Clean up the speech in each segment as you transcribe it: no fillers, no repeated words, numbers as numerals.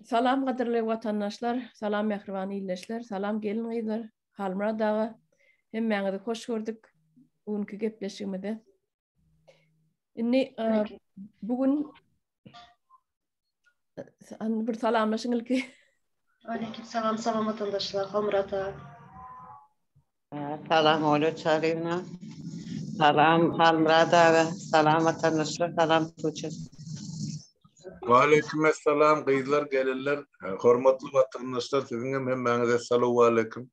Salam gadyrly watandaşlar, salam mähriban ildeşler, salam gelin-gyzlar, Halmyrat aga, hemmäňizi hoş gördük bu günki gepleşigimizde. Indi bu gün bir salamlaşyň ilki. Aleyküm salam, salam watandaşlar, Halmyrat aga. Salam Olya Çaryýewna. Salam Halmyrat aga. Salam watandaşlar. Salam Tuğçe. Waleýkim essalam gyzlar gelinler hormatly watandaşlar siziň hem hemmäňize salowaleýkim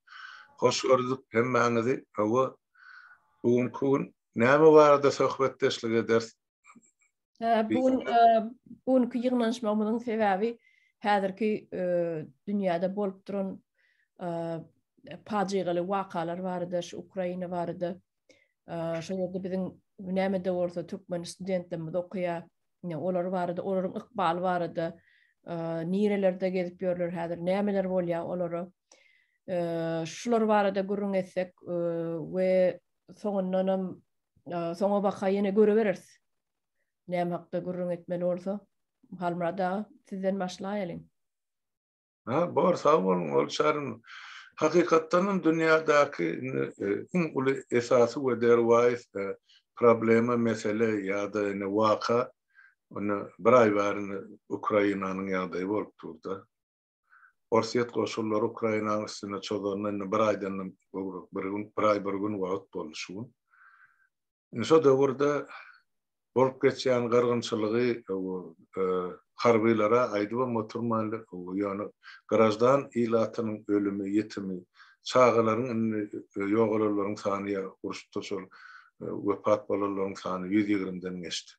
hoş gördük hemmäňizi hawa bu günki gün näme barada söhbetdeşlik ederis Bu gün bu günki ýygnanyşmagymyzyň sebäbi häzirki dünýäde bolup duran pajygaly wakalar barada, şu Ukraina barada, şo ýerde biziň näme-de bolsa türkmen studentlerimiz okaýar, olar barada, olaryň ykbaly barada, nirelerde gezip ýörler häzir, nämeler bolýar olara. Şular barada gürrüň etsek we soňundanam Soňa baka ýene görübereris. Näme hakda gürrüň etmeli bolsa, Halmyrat aga, sizden başlaýalyň. Ha, bor, sag boluň, ol çaryn. Hakykatdan hem dünýädäki indi e, iň uly esasy we derwaýys e, problema, mesele ýa-da indi waka indi bir aý bäri indi Ukrainanyň ýagdaýy bolup dur-da. Orsýet goşunlary Ukrainanyň üstüne çozanyna indi bir aýdan gowrak bir gün, bir aý bir gün wagt boldy şu gün. Indi şo döwürde bolup geçýän gyrgynçylygy harbylara aýdybam oturmaly, ýöne graždan ilatynyň ölümi, ýitimi, çagalaryň indi ýogalanlaryň sany ýa uruşda şol wepat bolanlaryň sany 120-den geçdi.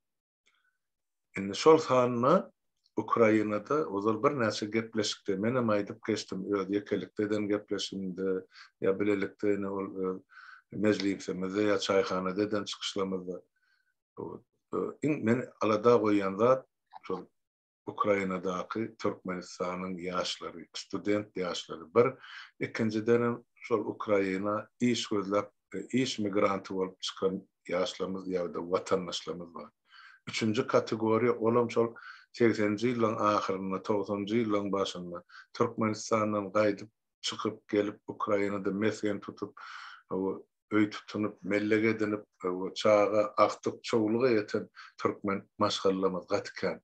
Indi şol sanda Ukrainada ozal birnäçe gepleşikde menem aýdyp geçdim, öz ýekelikde eden gepleşigimde ýa bilelikde ine ol öz mejlisimizde ýa çaýhanada eden çykyşlarymyzda iň meni alada goýýan zat şol Ukrainadaky Türkmenistanyň ýaşlary, student ýaşlary bir, ikinjidenem şol Ukraina iş gözläp, iş migranty bolup çykan ýaşlarymyz ýa-da watandaşlarymyz bar. Üçünji kategoriýa olam şol segseninji ýyllaryň ahyrynda, togsanynjy ýyllaryň başynda Türkmenistandan gaýdyp çykyp gelip Ukrainada mesgen tutup, öý tutunyp, mellek edinip, çaga, agtyk, çowluga ýeten türkmen maşgalalarymyz gaty kän.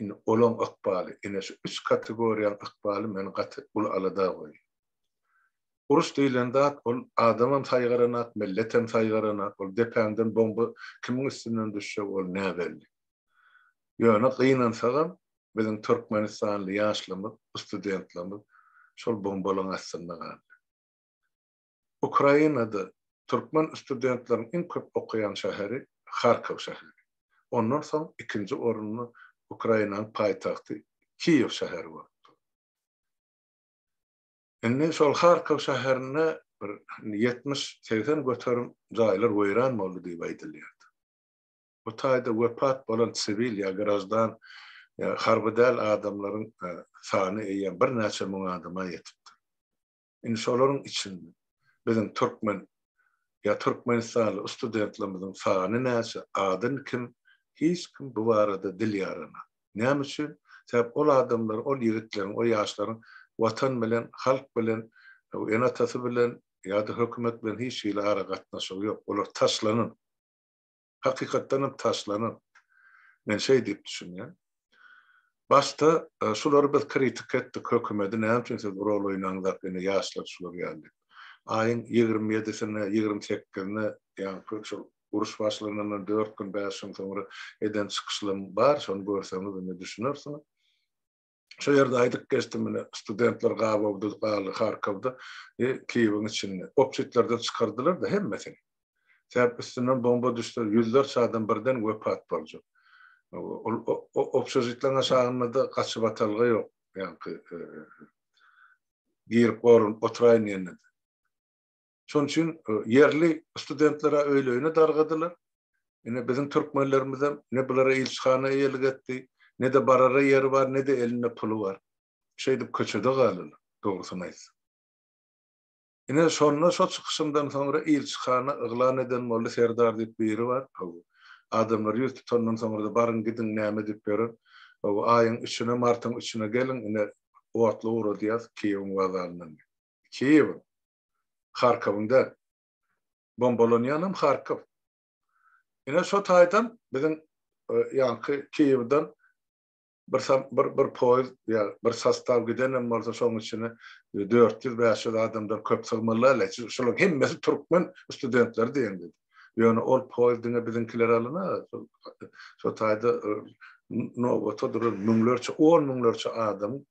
Indi olaň ykbaly, ine şu üç kategoriýaň ykbaly meni gaty uly alada goýýar. Uruş diýlen zat ol adamam saýgaranak, milletem saýgaranak, ol depäňden bomba kimiň üstünden düşjegi ol näbelli. Ýöne gynansagam biziň türkmenistanly ýaşlarymyz, studentlerimiz şol bombalaryň astynda galdy. Ukrainada türkmen studentleriň iň köp okaýan şäheri Harkow şäheri. Ondan soň ikinji orunda Ukrainanyň paýtagty Kiýew şäheri bolup dur. Indi şol Harkow şäherinde bir 70-80 göterim jaýlar weýran boldy diýip aýdylýardy. Bu taýda wepat bolan siwil ýa graždan ýa harby däl adamlaryň sany eýýäm birnäçe müň adama ýetipdir. Indi şolaryň içinde biziň türkmen ýa türkmenistanly studentlerimiziň sany näçe, ady kim, hiç kim bu barada dil ýaranok. Näme üçin? Sebäp ol adamlar, ol ýigitleriň, o ýaşlaryň Watan bilen, halk bilen, ene-atasy bilen ýa-da hökümet bilen hiç hili aragatnaşygy ýok. Olar taşlanan. Hakykatdan hem taşlanan. Men şeý diýip düşünýän. Başda e, şulary biz kritika etdik hökümeti näme üçin siz rol oýnaňzak ine ýaşlar şular ýaly diýip. Aýyň 27-sine, 28-ine ýaňky şol uruş başlanandan 4 gün, 5 gün soňra eden çykyşlarym bar, şony görseňiz ine düşünersiňiz. Şo ýerde aýdyp geçdim ine studentler gabawda galdy Harkowda e, Kiýewiň içinde. Obşitlerden çykardylar-da hemmesini. Sebäp üstünden bomba düşse ýüzlerçe adam birden wepat boljak. Ol obşežitleriň aşagynda-da gaçyp atalga ýok. Ýaňky e, girip goranyp oturaýyn diýende-de. Şonuň üçin e, ýerli studentlere öýleýine dargadylar. Ine biziň türkmenlerimizem ne bulara ilçihana eýelik etdi, ne-de barara ýeri bar, ne-de elinde puly bar. Şeýdip köçede galdylar, dogrusyny aýtsak. Ine şonda şo çykyşymdan soňra ilçihana yglan eden boldy, Serdar diýip biri bar. Adamlar ýüz tutandan soňra-da baryň gidiň näme diýip ýören. Aýyň üçüne, martyň üçüne geliň, ine, otly ugradýas Kiýewiň wokzalyndan. Kiýewiň. Harkowyň däl. Bombalanýanam Harkow. Ine şo taýdan biziň ýaňky Kiýewden bir bir bir poýez ýa bir sostaw gidenem bolsa şoň içine 400-500 adamdan köp sygmaly däl. Şolaryň hemmesi türkmen studentleri diýen dedi. Ýöne ol poýez diňe biziňkiler alyna, şo taýda nobata duran müňlerçe, on müňlerçe adamyň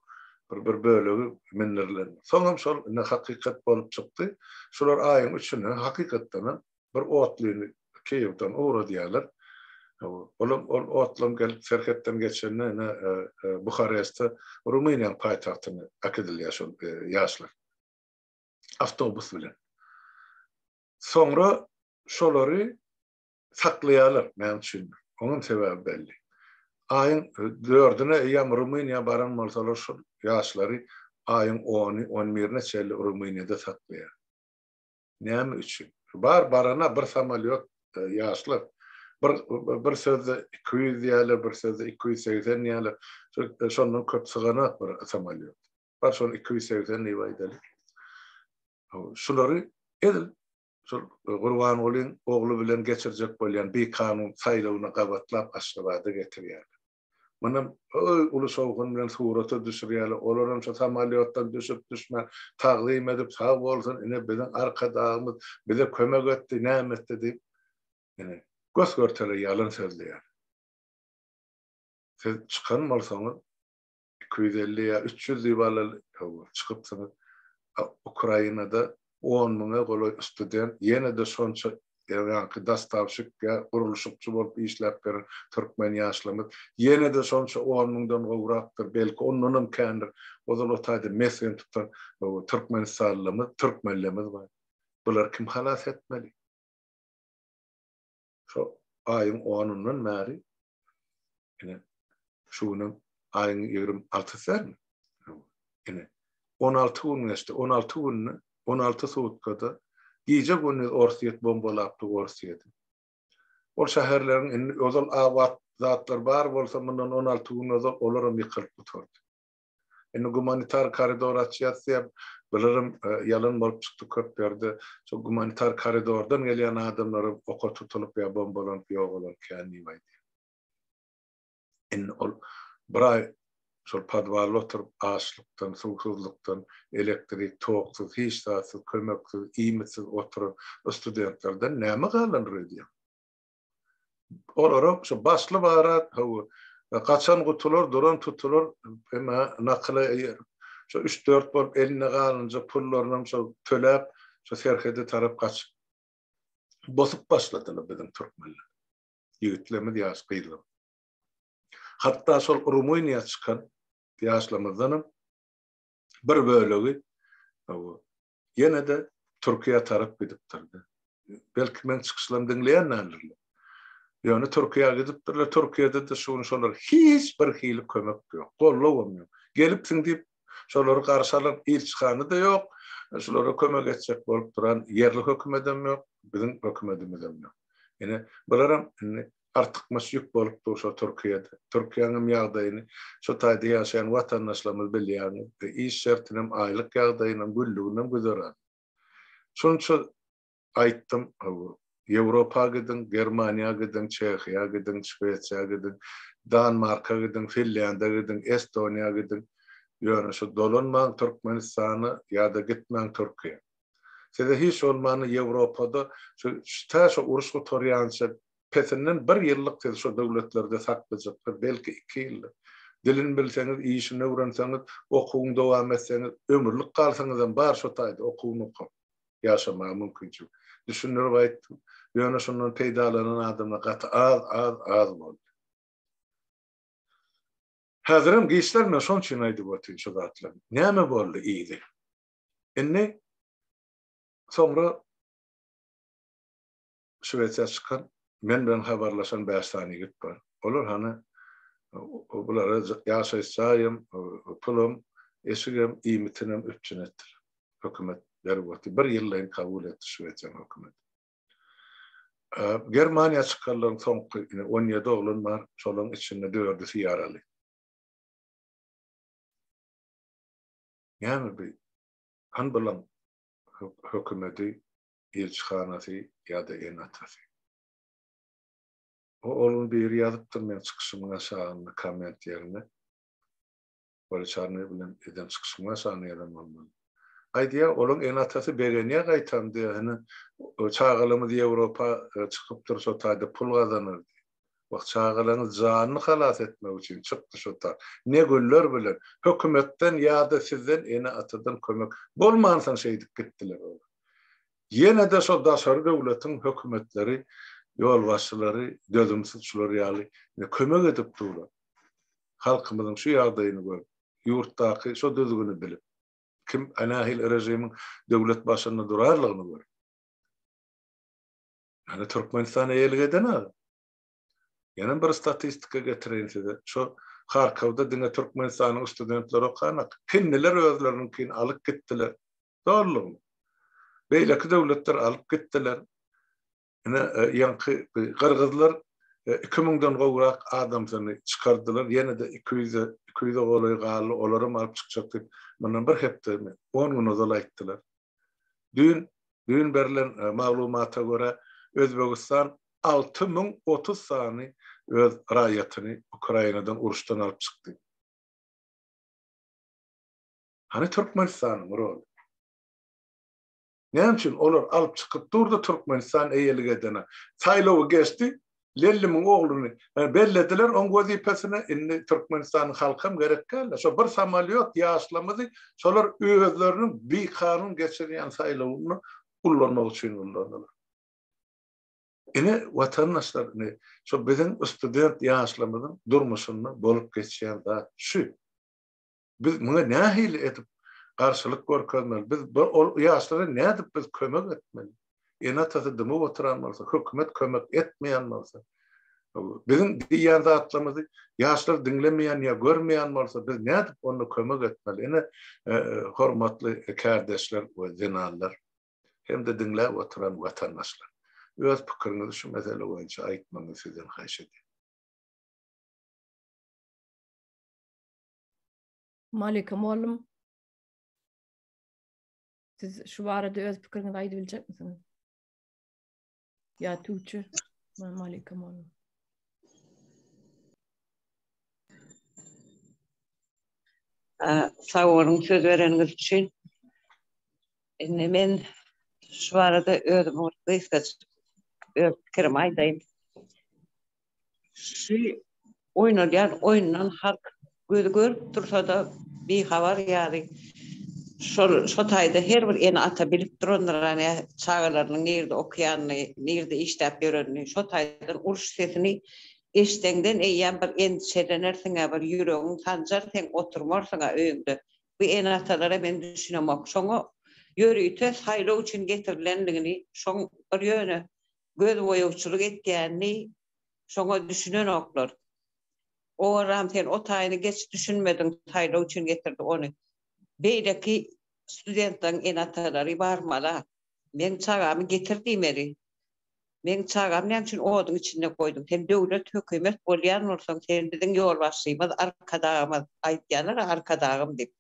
bir bir bölegi mindirilen. Soňam şol ine hakykat bolup çykdy. Şolar aýyň üçüne hakykatdanam bir otlyny Kiýewden ugradýarlar. Olam ol otlam gelip serhetden geçende ine Buhareste Rumyniýanyň paýtagtyna äkidilýär şol ýaşlar. Awtobus bilen. Soňra şolary saklaýarlar näme üçindir. Onuň sebäbi belli. Aýyň dördüne eýýäm Rumyniýa baran bolsalar şol ýaşlary aýyň ony, on birine çenli Rumyniýada saklaýar. Näme üçin? Bar barana bir samolýot ýaşlar. Bir bir sözde 200 diýýärler, bir sözde 280 diýýärler. Şondan köp syganak bir samolýot. Bar şony 280 diýip aýdaly. Şulary edil şol Gurbangulyň ogly bilen geçirjek bolýan bikanun saýlawyna gabatlap Aşgabada getirýärler. Munam uly şowhun bilen surata düşürýärler. Olaram şo samolýotdan düşüp-düşmän tagzym edip, sag bolsun, ine biziň Arkadagymyz bize kömek etdi, näme etdi diýip, ine, gös-görtele ýalan sözleýär. Siz çykan bolsaňyz, 250 ýa 300 diýip alaly, hawa, çykypsyňyz. Ukrainada on müňe golaý student, ýene-de şonça ýaňky dostawşik ýa gurluşykçy bolup işläp beren türkmen ýaşlarymyz, ýene-de şonça on müňden gowrakdyr, belki ondanam kändir, ozal o taýda mesgen tutan türkmenistanlymyz, türkmenlerimiz bar. Bulary kim halas etmeli? Şo aýyň onundan bäri ine şu günem aýyň 26-sy dälmi? Ine 16 gün geçdi. 16 günde 16 sutkada gije-gündiz Orsýet bombalapdy Orsýeti. Ol şäherleriň indi ozal abat zatlar bar bolsa mundan 16 gün ozal olaram ýykylyp gutardy. Indi gumanitar koridor açýas diýip, bularym ýalan bolup çykdy köp ýerde. Şo gumanitar koridordan gelýän adamlaram oka tutulyp ýa bombalanyp ýogalan kän diýip aýdýar. Indi ol bir aý şol podwalda oturyp açlykdan, suwsuzlykdan, elektrik toksuz, hiç zatsyz, kömeksiz, iýmitsiz oturan studentlerden näme galandyr öýdýäň? Olara şu başly barat, hawa, gaçan gutular, duran tutular, emma nakyla eýerip, şu üç-dört bolup elinde galynja pullarynam şol töläp, şu serhede tarap gaçyp, bosup başladylar biziň türkmenler. Ýigitlerimiz, ýaş gyzlarymyz. Hatda şol Rumyniýa çykan ýaşlarymyzdanam bir bölegi, hawa, Ýene-de Türkiýä tarap gidipdir-de. Belki meň çykyşlarymy diňleýän däldirler. Ýöne Türkiýä gidipdirler. Türkiýede-de şu gün şolara hiç bir hili kömek ýok. Gollawam ýok. Gelipsiň diýip, şolary garşy alan ilçihana-da ýok. Şulara kömek etjek bolup duran ýerli hökümedem ýok, biziň hökümedimizem ýok. Ine, bularam indi artykmaç ýük bolup dur şo Türkiýede. Türkiýäňem ýagdaýyny şo taýda ýaşaýan watandaşlarymyz bilýäňiz. Iş şertinem, aýlyk ýagdaýynam, günlüginem güzeran. Şunça aýtdym, Ýewropa gidiň, Germaniýa gidiň, Çehiýa gidiň, Şwesiýa gidiň, Danmarka gidiň, Finlýandiýa gidiň, Estoniýa gidiň. Ýöne şu dolanmaň Türkmenistana ýa-da gitmäň Türkiýä. Size hiç bolmanda Ýewropada şu tä şu uruş gutarýança pesinden bir ýyllyk sizi şo döwletlerde saklajaklar, belki iki ýyllyk. Dilini bilseňiz, işini öwrenseňiz, okuwyny dowam etseňiz, ömürlik galsaňyzam bar şo taýda okuwyny okap ýaşamaga mümkinçilik. Düşündirip aýtdym. Ýöne şundan peýdalanan adamlar gaty az, az, az boldy. Häzirem giçler men şoň üçin aýdyp otyryn şu zatlary. Näme boldy yzy? Indi soňra Şwesiýa çykan, men bilen habarlaşan bäş sany ýigit bar. Olar hany bulara ýaşaýyş jaýam, pulam, eşigem, iýmitinem üpjün etdiler. Hökümet berip otyr. Bir ýyllaýyn kabul etdi Şwesiýanyň hökümeti. Germaniýa çykanlaryň soňky ine 17 oglan bar, şolaryň içinde dördüsi ýaraly. Näme bi? Han bilen hökümeti, ilçihanasy ýa-da ene-atasy. O ol biri ýazypdyr meň çykyşymyň aşagynda komment ýerine. Poliçarnyý bilen eden çykyşymyň aşagynda ýazan bolmaly. Aýdýar, olaň ene-atasy begenýär gaýtam diýýär, hany çagalarymyz Ýewropa çykypdyr şo taýda pul gazanar diýip. Wah, çagalaryňyz janyny halas etmek üçin çykdy şo ta. Ne güller bilen, hökümetden ýa-da sizden ene-atadan kömek bolmansoň şeýdip gitdiler olar. Ýene-de şo daşary döwletiň hökümetleri, ýolbaşçylary dözümsiz şular ýaly kömek edip durlar. Halkymyzyň şu ýagdaýyny görüp, ýurtdaky şo düzgüni bilip, kim nähili režimiň döwlet başynda durarlygyny görüp. Ýani Türkmenistan eýelik eden-ä. Ýene bir statistika getireýin size. Şo Harkowda diňe Türkmenistanyň studentleri okanak. Hindiler özleriniňkini alyp gitdiler. Dolulygyna. Beýleki döwletler alyp gitdiler. Ine, ýaňky gyrgyzlar 2000-den gowrak adamsyny çykardylar. Ýene-de 200-e, 200-e golaý galdy. Olaram alyp çykjak diýip, mundan bir hepdemi, on gün ozal aýtdylar. Düýn, düýn berlen maglumata görä, Özbegistan 6030 sany öz raýatyny Ukrainadan uruşdan alyp çykdy. Hany Türkmenistanyň roly? Näme üçin olar alyp çykyp durdy Türkmenistan eýelik edene? Saýlawy geçdi, Lellimiň ogluny bellediler oň wezipesine, indi Türkmenistanyň halkam gerek däldi. Şo bir samolýot ýaşlamyzy şolar özleriniň bikanun geçirýän saýlawyny ullanmak üçin ullandylar. Ine watandaşlar ine şo biziň student ýaşlarymyzyň durmuşynda bolup geçýän zat şu. Biz muňa nähili edip garşylyk görkezmeli? Biz bu ol ýaşlara nädip biz kömek etmeli? Ene-atasy dymyp oturan bolsa, hökümet kömek etmeýän bolsa, biziň diýýän zatlarymyzy ýaşlar diňlemeýän ýa görmeýän bolsa, biz nädip onda kömek etmeli? Ine, hormatly kärdeşler we zenanlar hem-de diňläp oturan watandaşlar, öz pikiriňizi şu mesele boýunça aýtmagyňyzy sizden haýyş edýän. Malika mugallym, siz şu barada öz pikiriňizi aýdyp biljekmisiňiz? Ýa Tuğçe, Malika mugallym. Sag boluň söz bereniňiz üçin. Indi men şu barada özüm gysgaça öz pikirimi aýdaýyn. Şu oýnalýan oýundan halk gözi görüp dursa-da bihabar ýaly. Şol şo taýda her bir ene-ata bilip durandyr ane çagalarynyň nirde okaýanyny, nirde işläp ýörenini. Şo taýdan uruş sesini eşdeňden eýýäm bir endişelenersiň-ä, bir ýüregiň sanjar seň oturmarsyň-a öýüňde. Bu ene-atalara men düşünemok. Şoňa ýörite saýlaw üçin getirilendigini şoň bir ýöne Gözboýagçylyk etýänini şoňa düşünenoklar. Owarram sen o taýyny geç düşünmediň saýlaw üçin getirdi ony. Beýleki studentleriň ene-atalary barmala. Meň çagamy getir diýmeli. Meň çagamy näme üçin oduň içinde goýduň? Sen döwlet hökümet bolýan bolsaň sen biziň ýolbaşçymyz arkadagymyz aýtýanlar arkadagym diýip.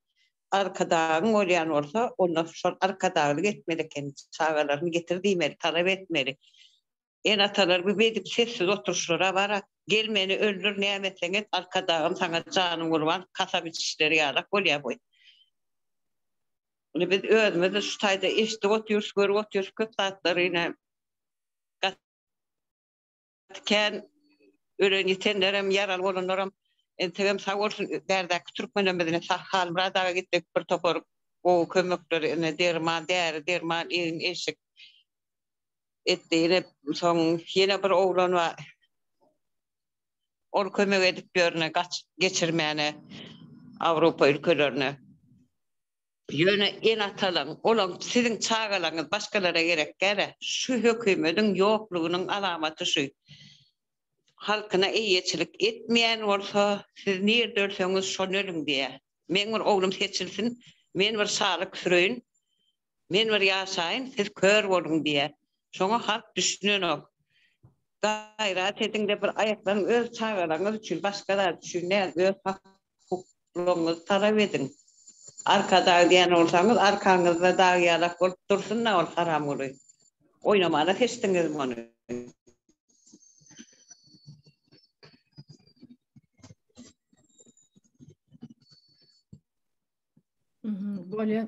Arkadagyň bolýan bolsa, onda şol arkadaglyk etmeli eken, çagalaryny getir diýmeli, talap etmeli. Ene-atalar bu beýdip sessiz oturyşlara bara, gel meni öldür, näme etseň et, arkadagym saňa janym gurban, kasam içişleri ýalak bolýar bu. Indi biz özümiz-de şu taýda eşidip otyrys, görüp otyrys köp zatlary ine. Gaty kän ölen ýitenlerem ýaraly bolanlaram entegem sag bolsun bärdäki türkmenem bizine sag Halmyrat aga gitdik bir topar gowy kömekler ine derman däri derman egin eşik etdi ine soň ýene bir oglan bar ol kömek edip ýörüne gaçyp geçirmäne Awrupa ülkelerine. Ýöne ene-atalaň, olaň siziň çagalaryňyz başgalara gerek däl-ä. Şu hökümediň ýoklugynyň alamaty şu. Halkyna eýeçilik etmeýän bolsa, siz nirde ölseňiz şonda ölüň diýýär. Meň bir oglum seçilsin, men bir şalyk süreýin, men bir ýaşaýyn, siz kör boluň diýýär. Şoňa halk düşünenok. Gaýrat ediň-de bir aýaklaryň öz çagalaryňyz üçin, başga zat üçin däl, öz hak-hukuklaryňyzy talap ediň. Arkadag diýen bolsaňyz arkaňyzda dag ýalak bolup dursun-da ol haramguly. Oýnamana seçdiňizmi ony? Bolýa.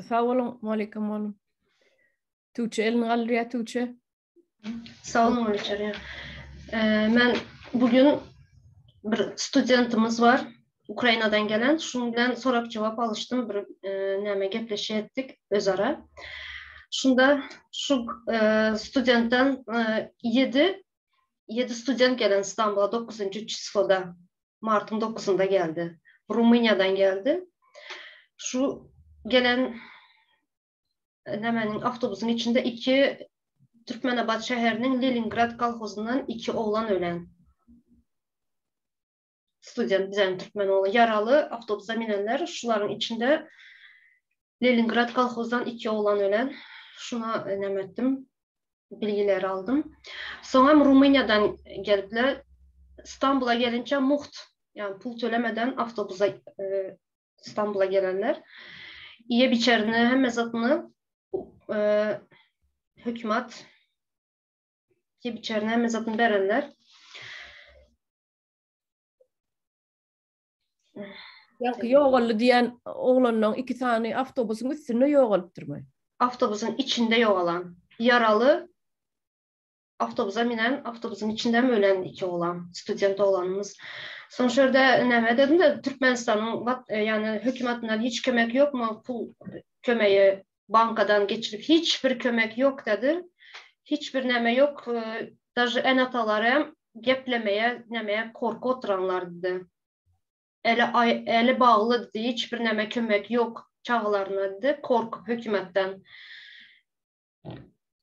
Sag boluň, Malika mugallym. Tuğçe elini galdyrýar Tuğçe. Sag boluň Gülçere. Men bugün bir studentimiz bar. Ukrainadan gelen. Şunuň bilen sorap jogap alyşdym. Bir näme gepleşik etdik özara. Şunda şu studentden 7 7 student gelen İstanbula 9-njy çisloda. Martyň 9-unda geldi. Rumyniýadan geldi. Şu gelen Nämeniň awtobusyň içinde iki Türkmenabat şäheriniň Leningrad kolhozyndan iki oglan ölen. Student bizen türkmen oglan ýaraly awtobusa minenler şularyň içinde Leningrad kolhozdan iki oglan ölen. Şuna näme etdim? Bilgileri aldym. Soňam Rumyniýadan gelipler. Stambula gelinçä mugt, ýagny pul tölemeden awtobusa Stambula gelenler. Iýe biçerini hemme zatyny hökümat iýe biçerini hemme zatyny berenler. Ýaňky ýogaldy diýen oglanlaryň iki sany awtobusyň üstünde ýogalypdyrmy? Awtobusyň içinde ýogalan. Ýaraly Awtobusa minen, awtobusyň içindem ölen iki oglan, student oglanymyz. Soň şu ýerde näme dedim-de, Türkmenistanyň ýagny hökümetinden hiç kömek ýokmy, pul kömegi bankadan geçirip hiç bir kömek ýok dedi. Hiç bir näme ýok, daže ene-atalary hem geplemeýe, nämeye korkup oturanlar dedi. Eli eli bagly dedi, hiç bir näme kömek ýok çagalaryna dedi, korkup hökümetden.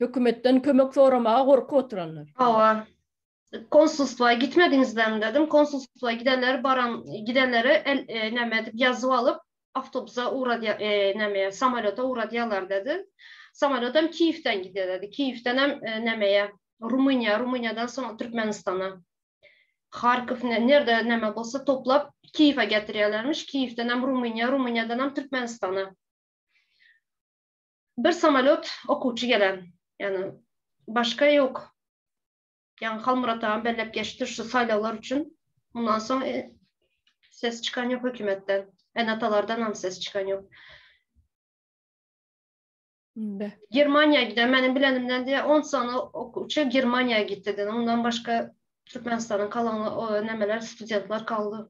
Hökümetden kömek soramaga gorkup oturanlar. Hawa. Konsulstwa gitmediňizlermi dedim. Konsulstwa gidenler baran gidenleri el e, näme edip ýazyp alyp awtobusa ugradýar e, näme samolýota ugradýarlar dedi. Samolýot hem Kiýewden gidýär dedi. Kiýewden hem e, nämeye Rumyniýa, Rumyniýadan soň Türkmenistana. Harkow ne, nirde näme bolsa toplap Kiýewe getirýärlermiş. Kiýewden hem Rumyniýa, Rumyniýadan hem Türkmenistana. Bir samolýot okuwçy gelen. Ýagny başga ýok. Ýagny Halmyrat agam belläp geçdi şu saýlawlar üçin. Mundan soň e, ses çykan ýok hökümetden. Ene-atalardan hem ses çykan ýok. Be. Germaniýa giden meniň bilenimden diýe 10 sany okuwçy Germaniýa gitdi dedi. Ondan başga Türkmenistanyň kalan o nämeler studentler kaldy.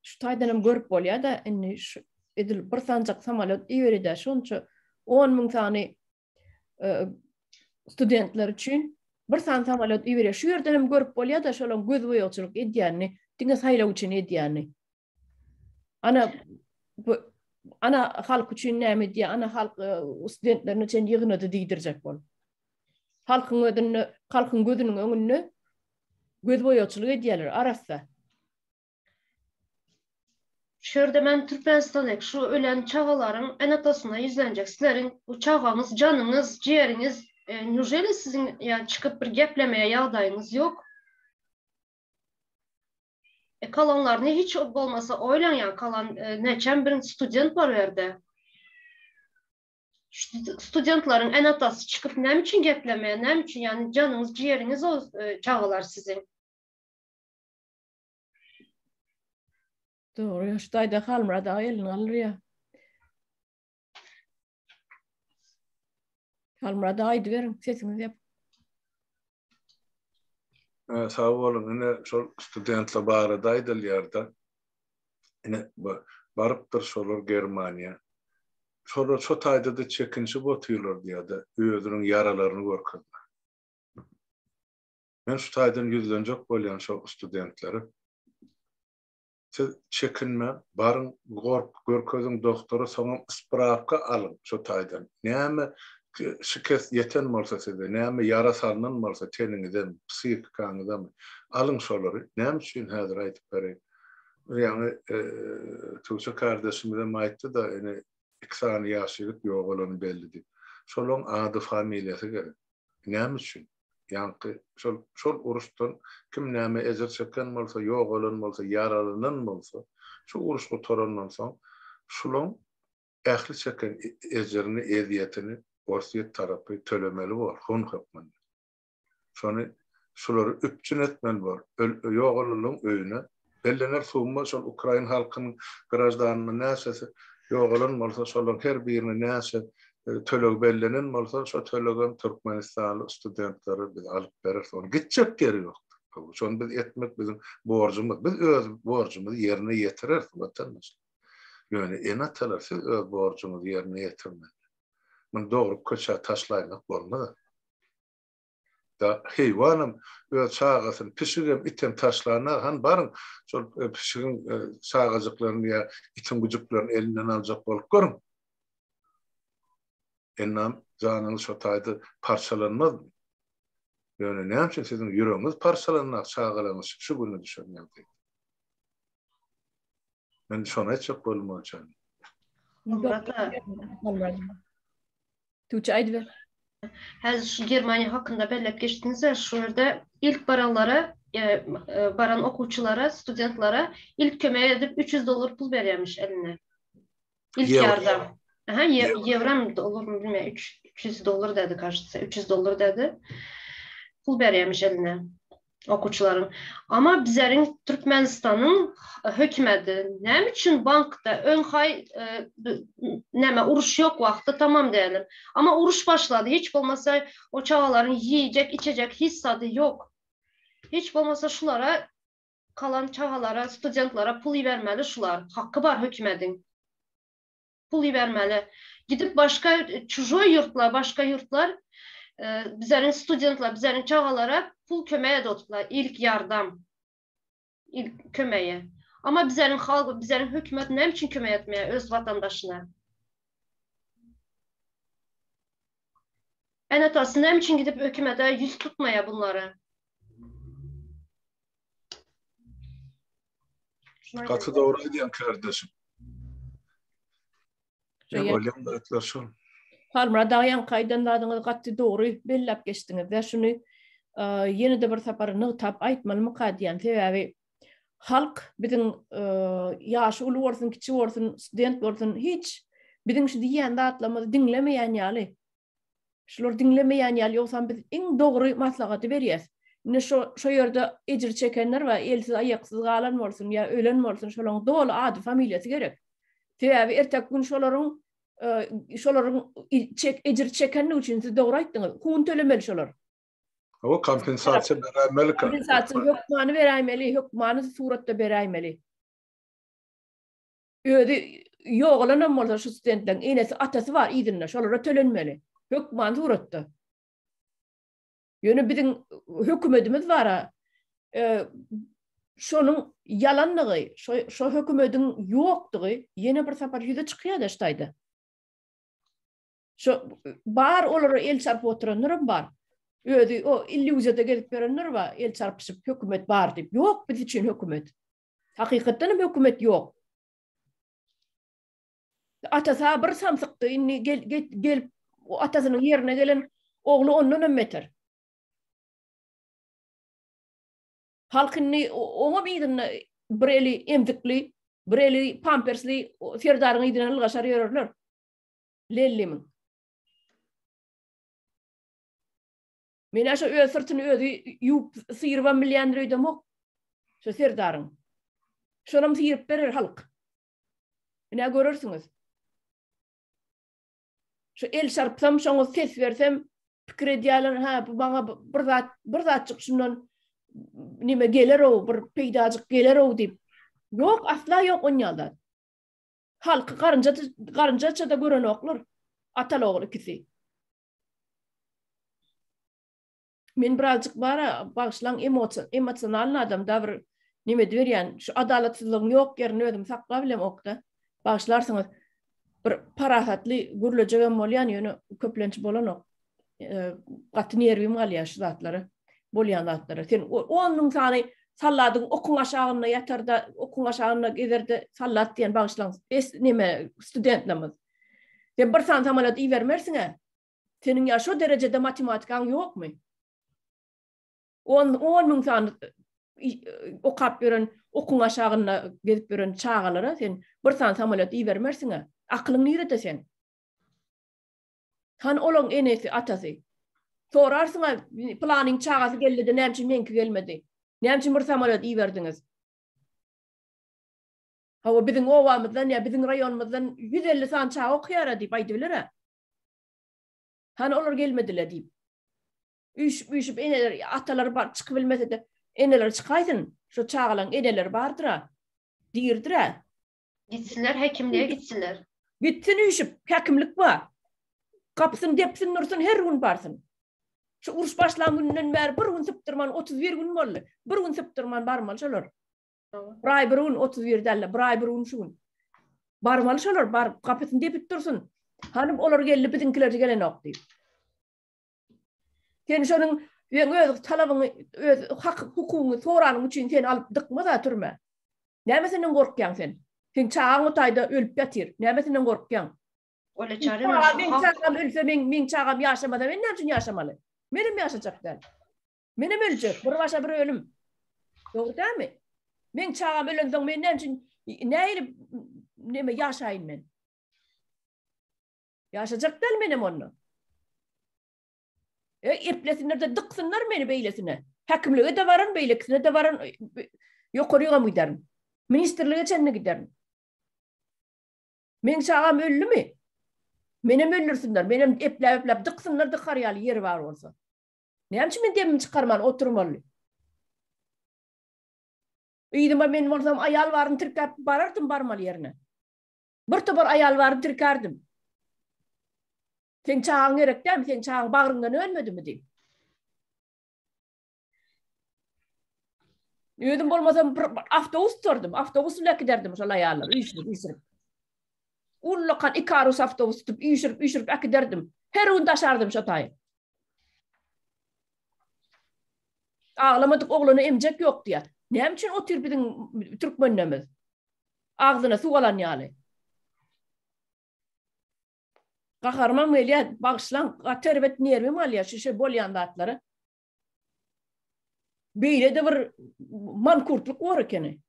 Şu taýdan hem görüp bolýar-da, indi şu edil bir sanjak samolýot iberýär şonça 10 müň sany e, studentler üçin bir sany samolýot iberýär. Şu ýerden hem görüp bolýar-da, şolaryň göz boýagçylyk edýänini, diňe saýlaw üçin edýänini. Ana bu ana halk üçin näme edýär, ana halk e, studentlerini üçin ýygnady diýdirjek bol. Halkyň özünde, halkyň gözüniň öňünde göz boýagçylyk edýärler arassa. Şu ýerde men Türkmenistandaky şu ölen çagalaryň ene-atasyna ýüzlenjek. Sizleriň bu çagaňyz, janyňyz, jiğeriňiz, e, neujeli siziň ýa çykyp bir geplemäge ýagdaýyňyz ýok? E, kalanlaryny hiç bolmasa oýlaň ýa kalan e, neçem bir student bar o ýerde. Studentleriň ene-atasy çykyp näme üçin geplemeýär, näme üçin ýagny janyňyz, jiğeriňiz o e, çagalar siziň. Dogry, şu taýda Halmyrat aga elini galdyrýar. Halmyrat aga aýdyberiň, sesiňiz ýap. Sag boluň, ine şol studentler barada aýdylýar-da. Ine barypdyr şolar Germaniýa. Şolar şo taýda-da çekinişip otyrlar diýýär-de, özüniň ýaralaryny görkezmän. Men şu taýdan ýüzlenjek bolýan şol studentlere. Siz çekinmäň, baryň, gork, görkeziň doktora, soňam sprawka alyň şo taýdan. Näme şikes ýeten bolsa size, näme ýara salnan bolsa teniňizemi, psihikaňyzamy, alyň şolary. Näme üçin häzir aýdyp bereýin. Ýaňy Tuğçe kardeşimizem aýtdy-da, ine iki sany ýaş ýigit ýogalany belli diýip. Şolaň ady, familiýasy gerek. Näme üçin? Ýaňky şol şol uruşdan kim näme ejir çeken bolsa, ýogalan bolsa, ýaralanan bolsa, şu uruş gutarandan soň. Şulaň ähli çeken ejirini, ezýetini Orsýet tarapy tölemeli bor, hun hökmünde. Şony şulary üpjün etmeli bor. Ýogalanlaryň öýüne bellener summa şol ukrain halkynyň graždanynyň näçesi ýogalan bolsa şolaryň her birine näçe töleg bellenen bolsa şo tölegem türkmenistanly studentlere biz alyp bereris. Onuň gitjek ýeri ýokdur. Şony biz etmek biziň borjumyz. Biz öz borjumyzy ýerine ýetireris watandaşlar. Ýöne ene-atalar siz öz borjuňyzy ýerine ýetirmeli. Muny dogrup köçä taşlaýmak bolmaz. Da heýwanam öz çagasyny, pişigem, item taşlanda, hany baryň, şol e, pişigiň e, çagajyklaryny ýa itiň güjüklerini elinden aljak bolup görüň. Ennam janyňyz şo taýda parçalanmazmy? Ýöne näme üçin siziň ýüregiňiz parçalanmak çagalaryňyz şu güne düşen ýagdaýda? Men şony aýtjak boldum Gülçen. Tuğçe aýdyber. Häzir şu Germaniýa hakynda belläp geçdiňiz-ä, şu ýerde ilk baranlara, e, e, baran okuwçylara, studentlere ilk kömek edip 300 dollar pul berýärmiş eline. İlk ýardam. Aha, ýewram dollarmy bilmeýän, 300 dollar dedi, кажется, 300 dollar dedi. Pul berýärmiş eline. Okuwçylaryň. Amma bizleriň Türkmenistanyň hökümeti näme üçin bankda öň haý e, näme uruş ýok wagty tamam diýelim. Amma uruş başlady. Hiç bolmasa o çagalaryň ýeyjek, içecek hiç zady ýok. Hiç bolmasa şulara kalan çagalara, studentlere pul ibermeli şular. Hakkı bar hökümetiň. Pul ibermeli. Gidip başga çujoý ýurtlar, başga ýurtlar e, bizleriň studentler, bizleriň çagalara pul kömeğe edipler. İlk ýardam. İlk kömeğe. Ama bizleriň halk, bizleriň hökümet näme üçin kömek etmeýär öz vatandaşyna? Ene atasy näme üçin gidip hökümete ýüz tutmaýar bunlara? Gaty dogry aýdýaň kardeşim. Bolýan zatlar şol. Halmyrat aga ýaňky aýdan zadyňyzy gaty dogry belläp geçdiňiz-de. Şuny ýene-de bir sapar nygtap aýtmalymyka diýýän. Sebäbi halk biziň ýaşy uly bolsun, kiçi bolsun, student bolsun, hiç biziň şu diýýän zatlarymyzy diňlemeýän ýaly. Şular diňlemeýän ýaly, ýogsam biz iň dogry maslahaty berýäs. Indi şo şo ýerde ejir çekenler bar, elsiz, aýaksyz galan bolsun ýa ölen bolsun, şolaryň doly ady, familiýasy gerek. Sebäbi erteki gün şolaryň şolaryň çek ejir çekenligi üçin siz dogry aýtdyňyz, hun tölemeli şolar. Hawa, kompensasiýa beräýmeli. Kompensasiýa hökmany beräýmeli, hökmany suratda beräýmeli. Özi ýogalanam bolsa şu studentleriň enesi, atasy bar yzynda, şolara tölenmeli. Hökman suratda. Ýöne biziň hökümetimiz bara e, şonuň ýalanlygy, şo, şo hökümetiň ýokdugy ýene bir sapar ýüze çykýar-da ştaýda. Şo bar olara el çarpyp oturanlaram bar. Özi o illýuziýada gezip ýörenler bar, el çarpyşyp hökümet bar diýip. Ýok biz üçin hökümet. Hakykatdan hem hökümet ýok. Atasy bir samsykdy, indi gel, gel, gelip atasynyň ýerine gelen ogly ondan hem beter. Halk indi oňa yzynda bir eli emzikli, bir eli pampersli serdaryň yzyndan ylgaşar ýörerler. Lellimiň. Men şo öz syrtyny özi ýuwup syrybam bilýändir öýdemok. Şo serdaryň. Şonam syryp berer halk. Ine görersiňiz. Şu el çarpsam, şoňa ses bersem, pikir edýärler, ha bu maňa bir zat, bir zatjyk şundan nime geler-ow, bir peýdajyk geler-ow diýip. Ýok, asla ýok onýan zat. Halky garynja garynjaça-da görenoklar. Ataly-ogul ikisi. Men birazjyk bara bagyşlaň emosiýa emosionalny adam da bir neme ediberýän şu adalatsyzlygyň ýok ýerini özüm saklap bilemokda bagyşlarsyňyz bir parahatly gürlejegem bolýan ýöne köplenç bolanok gaty nerwim galýar şu zatlara bolýan zatlara sen on müň sany salladyň okuň aşagynda ýatarda okuň aşagynda gezerde sallat diýen bagyşlaň es neme studentlerimiz sen bir sany samolyot ibermersiň-ä Seniň ýa şo derejede matematikaň ýokmy? On, on müň sany. Okap ýören, okuň aşagynda gezip ýören çagalara sen bir sany samolýot ibermersiň-ä. Akylyň nirede seň? Hany olaň enesi, atasy? Sorarsyň-a, pylanyň çagasy geldi-de näme üçin meňki gelmedi? Näme üçin bir samolýot iberdiňiz? Hawa, biziň obamyzdan ýa biziň raýonymyzdan 150 sany çaga okaýar-a diýip aýdybiler-ä. Hany olar gelmedi-le diýip. Üýşüp-üýşüp eneler, atalar bar, çykybilmese-de eneleri çykaýsyn. Şo çagalaryň eneleri bardyr-a. Diridir-ä. Gitsinler hekimlige gitsinler. Gitsin üýşüp, häkimlik bar. Gapysyny depsin dursun, her gün barsyn. Şu uruş başlan gününden bäri bir gün sypdyrman 31 gün boldy. Bir gün sypdyrman barmaly şolar. Bir aý bir gün 31 däl-de, bir aý bir gün şu gün. Barmaly şolar, baryp gapysyny depip dursun. Hanym olar geldi, biziňkiler gelenok diýip. Sen şonuň sen öz talabyňy, öz hak hukugyňy soranyň üçin seni alyp dykmaz-a türmä. Nämesinden gorkýaň sen? Seň çagaň o taýda ölüp ýatyr. Nämesinden gorkýaň? Öyle çare mi? Meň çagam ölse, meň meň çagam ýaşamasa, men näme üçin ýaşamaly? Menem ýaşajak däl. Menem öljek. Bir başa bir ölüm. Dogry dälmi? Meň çagam ölensoň men näme üçin nähili neme ýaşaýyn men? Ýaşajak däl menem onda. E, eplesinler-de dyksynlar meni beýlesine. Häkimlige-de baran, beýlekisine-de baran, ýokarygam giderin. Ministrlige çenli giderin. Meň çagam öldümi? Menem öldürsinler, menem epläp-epläp dyksynlar dykar ýaly ýeri bar bolsa. Näme üçin men demimi çykarman oturmaly? Yzyma men bolsam aýal baryny tirkäp barardym barmaly ýerine. Bir topar aýal baryny tirkärdim. Seň çagaň gerek dälmi? Seň çagaň bagryňdan önmedimi diýip. Özüm bolmasam bir awtobus tutardym. Awtobus bilen äkiderdim şol aýallary üýşürip, üýşürip. Ullakan Ikarus awtobus tutup üýşürip, üýşürip äkiderdim. Her gün daşardym şo taýy. Aglamadyk oglana emjek ýok diýýär. Näme üçin otyr biziň türkmenlerimiz? Agzyna suw alan ýaly. Gaharymam gelýär, bagyşlaň, gaty erbet nerwim alýar şu şey bolýan zatlara. Beýle-de bir mankurtlyk bor ekeni.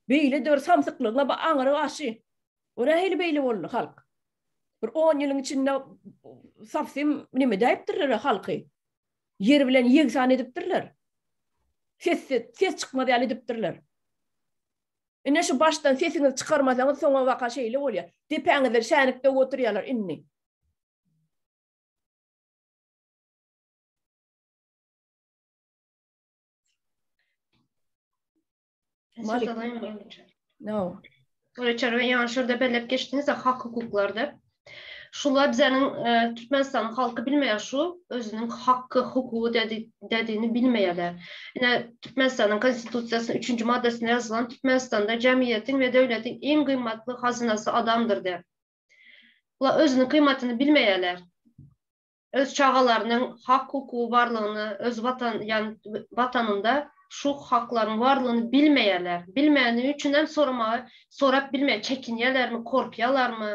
Beýle-de bir samsyklygyň aňry başy. O nähili beýle boldy halk? Bir 10 ýylyň içinde safsym neme däýipdirler halky. Ýer bilen ýegsan edipdirler. Ses ses çykmaz ýaly edipdirler. Ine şu başdan sesiňizi çykarmasaňyz soňa baka şeýle bolýar. Depäňizde şänik döwüp oturýarlar indi. Malik. No. Öyle yani şurada belirtip geçdiniz de hak hukuklarda. Şular bizeniň e, Türkmenistanyň halky bilmeýär şu özüniň haky, hukugy dedi, dediğini bilmeýärler. Ine Türkmenistanyň Konstitusiýasynyň 3-nji maddasynda ýazylan Türkmenistanda jemgyýetiň we döwletiň iň gymmatly hazynasy adamdyr diýip. Bular özüniň gymmatyny bilmeýärler. Öz çagalarynyň hak-hukugy barlygyny, öz watan, ýagny watanynda şu haklaryň barlygyny bilmeýärler. Bilmäni üçinem soramaga, sorap bilmeýär, çekinýärlermi, korkýarlarmy?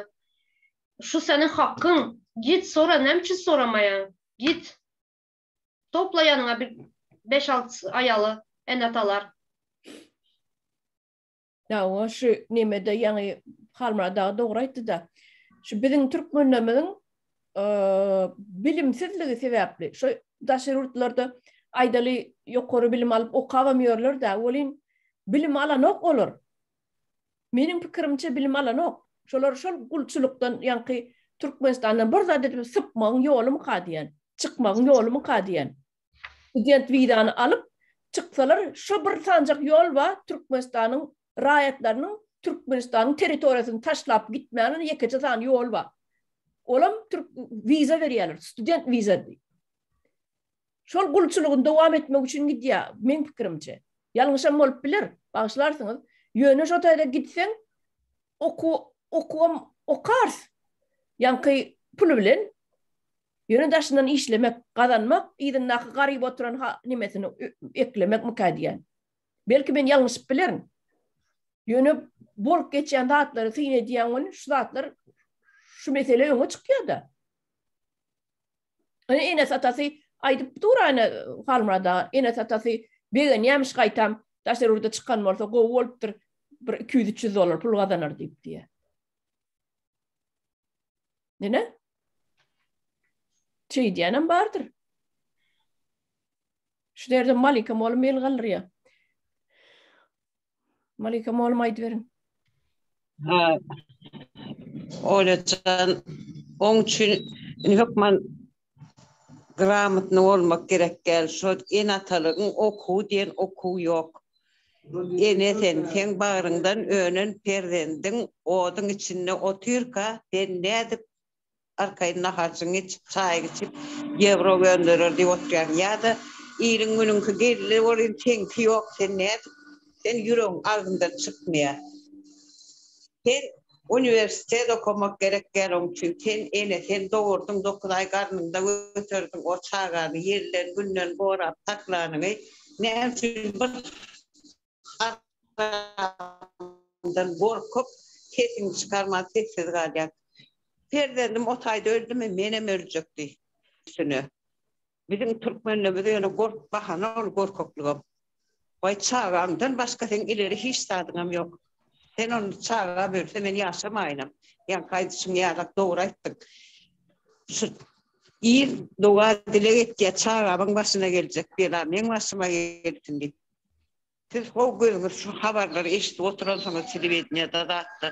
Şu seniň hakyň, git sora, näme üçin soramaýaň? Git. Topla ýanyňa bir beş-alty aýaly, ene-atalar. Hawa, şu nemede ýaňy Halmyrat aga dogry aýtdy-da. Şu biziň türkmenlerimiziň bilimsizligi sebäpli, şu daşary ýurtlarda aýdaly ýokary bilim alyp okabam ýörler-dä, welin bilim alanok olar. Meniň pikirimçe bilim alanok. Şolar şol gulçulykdan ýaňky Türkmenistandan bir zat edip sypmagyň ýolumyka diýen, çykmagyň ýolumyka diýen. Student wizany alyp çyksalar şo bir sanjak ýol bar Türkmenistanyň raýatlarynyň Türkmenistanyň territoriýasyny taşlap gitmäne ýekeje sany ýol bar. Olam türk wiza berýärler, student wiza diýip. Şol gulçulygyny dowam etmek üçin gidýär, meň pikirimçe. Ýalňyşam bolup biler, bagyşlarsyňyz. Ýöne şo taýda gitseň, okuw okuwam okars. Ýaňky puly bilen Ýöne daşyndan işlemek, gazanmak, yzyndaky garyp oturan ha nemesini eklemekmikä diýýän. Belki men ýalňyşyp bilerin. Ýöne bolup geçýän zatlary syn edýän welin şu zatlar şu mesele öňe çykýar-da. Ine enesi atasy aýdyp dur ana Halmyrat aga, enesi atasy. Begenýämiş gaýtam daşary ýurda çykan bolsa gowy bolupdyr bir 200-300 dollar pul gazanar diýip diýýär. Nene? Şeýdýänem bardyr. Şu derde Malika mollum el galdyrýar. Malika mollum aýdyberiň. Ha. Olajan oň üçin indi hökman gramotny bolmak gerek däl. Şo ene-atalygyň okuwy diýen okuw ýok. Ene sen, seň bagryňdan önen perzendiň oduň içinde otyrka sen nädip Arkaýyn naharjyňy içip, çaýyňy içip, ýewro gönderer diýip oturýaň. Ýa-da iliň günüňki geldi welin seňki ýok, sen nädip, sen ýüregiň agzyňdan çykmaýar. Sen uniwersitet okamak gerek däl oň üçin. Sen ene, sen dogurdyň, dokuz aý garnyňda göterdiň o çagany, ýelden, günden gorap saklanyňy näme üçin bir Haramdan gorkup, sesiňi çykarman sessiz galýar. Perzendim o taýda öldümi, menem öljek diý. Üstüne. Biziň türkmenlerimiz ýöne gork bahana ol gorkaklygam. Waý çagaňdan başga seň ileri hiç zadyňam ýok. Sen ony çagam ölse men ýaşamaýynam. Ýaňky aýdyşyň ýalak dogry aýtdyň. Şu il doga dileg etýär çagamyň başyna geljek bela meň başyma gelsin diýip. Siz how gözüňiz şu habarlary eşidip oturansyňyz telewideniýada zatda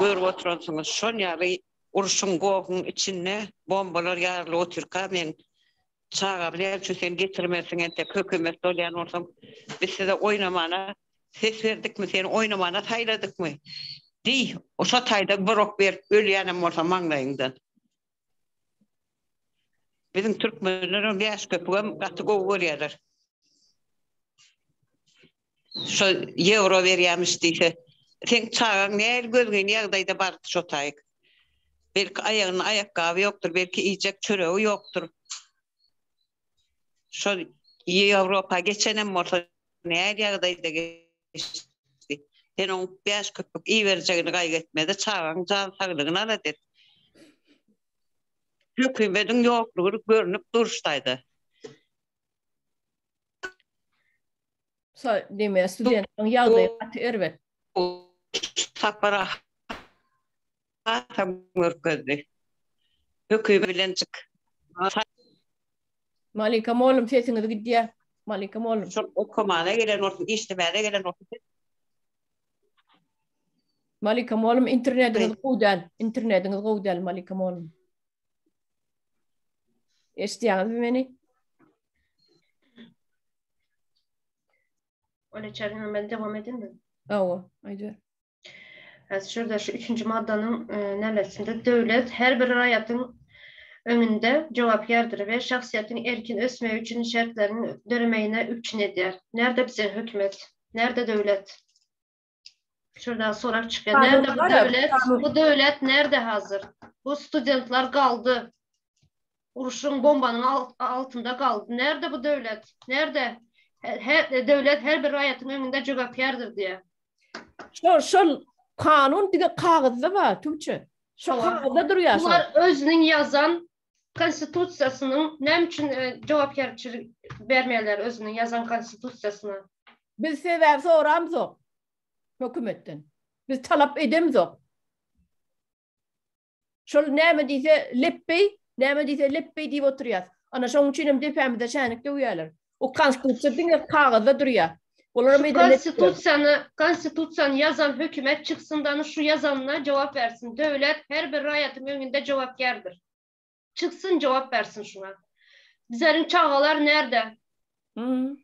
görüp oturansyňyz şon ýaly urşuň gohuň içinde bombalar ýarylyp otyrka meň çagamy näme üçin sen getirmersiň entek hökümet bolýan bolsaň biz size oýnamana ses berdikmi seni oýnamana saýladykmy diý şo taýda bir ok berip ölýänem bolsa maňlaýyňdan. Biziň türkmenler bäş köpügem gaty gowy görýärler. Şo ýewro berýämiş diýse, seň çagaň nähili gözgyny ýagdaýda bardy şo taýyk. Belki aýagynda aýakgaby ýokdur, belki iýjek çöregi ýokdur. Şo Ýewropa geçenem bolsa nähili ýagdaýda geçdi. Sen oň bäş köpük iberjegini gaýgy etme-de, çagaň jan saglygyny alada et. Hökümediň ýoklugy görnüp dur şu taýda. Şo diýme, studentleriň ýagdaýy gaty erbet. Sapar hasam görkezdi. Hökümet bilen çyk. Malika mollum sesiňiz gidýär. Malika mollum. Şol okamana gelen bolsun, işlemäne gelen bolsun. Malika mollum internetiňiz gowy däl. Internetiňiz gowy däl Malika mollum. Eşitýäňizmi meni? Öyle çarına ben devam edeyim mi? Hawa, aýdyber. Häzir şurada şu üçünji maddanyň e, nämesinde döwlet her bir raýatyň öňünde jogapkärdir we şahsyýetiň erkin ösmegi üçin şertleriň döremegine üpjün edýär. Nerde bize hökümet? Nerde döwlet? Şurada sorak çykýar. Nerde bu döwlet? Bu döwlet nerde hazır? Bu studentler galdy. Uruşyň bombanyň altynda galdy. Nerde bu döwlet? Nerde? Her, döwlet her bir raýatyň öňünde jogapkärdir diýýär. Şol şol kanun diňe kagyzda bar, Tuğçe. Şo kagyzda durýar şol. Bular özüniň ýazan konstitusiýasynyň näme üçin e, jogapkärçilik bermeýärler özüniň ýazan konstitusiýasyna? Biz sebäp soramzok hökümetden. Biz talap edemzok. Şol näme diýse lepbeý, näme diýse lepbeý diýip oturýas. Ana şoň üçin hem depämize şänik döwýärler. O konstitusiýa diňe kagyzda durýar. Olar hem konstitusiýany, konstitusiýany ýazan hökümet çyksyn da şu ýazanyna jogap bersin. Döwlet her bir raýatyň öňünde jogapkärdir. Çyksyn jogap bersin şuňa. Bizleriň çagalar nerde? Hmm.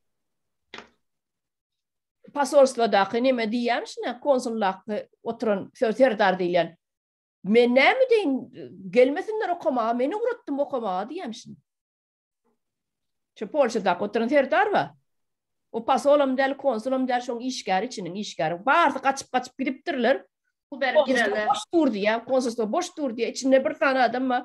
Posolstwadaky neme diýýärmiş, konsuldaky oturan serdar diýilýän. Men näme deýin, gelmesinler okamaga, men ugratdym okamaga diýýärmişin. Şu Polşadaky oturan serdar bar. O posolam däl, konsulam däl, şoň işgäri içiniň işgäri. Barysy gaçyp-gaçyp gidipdirler. Bu berip girerler. Boş dur diýýär, konsulstwo boş dur diýýär. Içinde bir sany adam bar.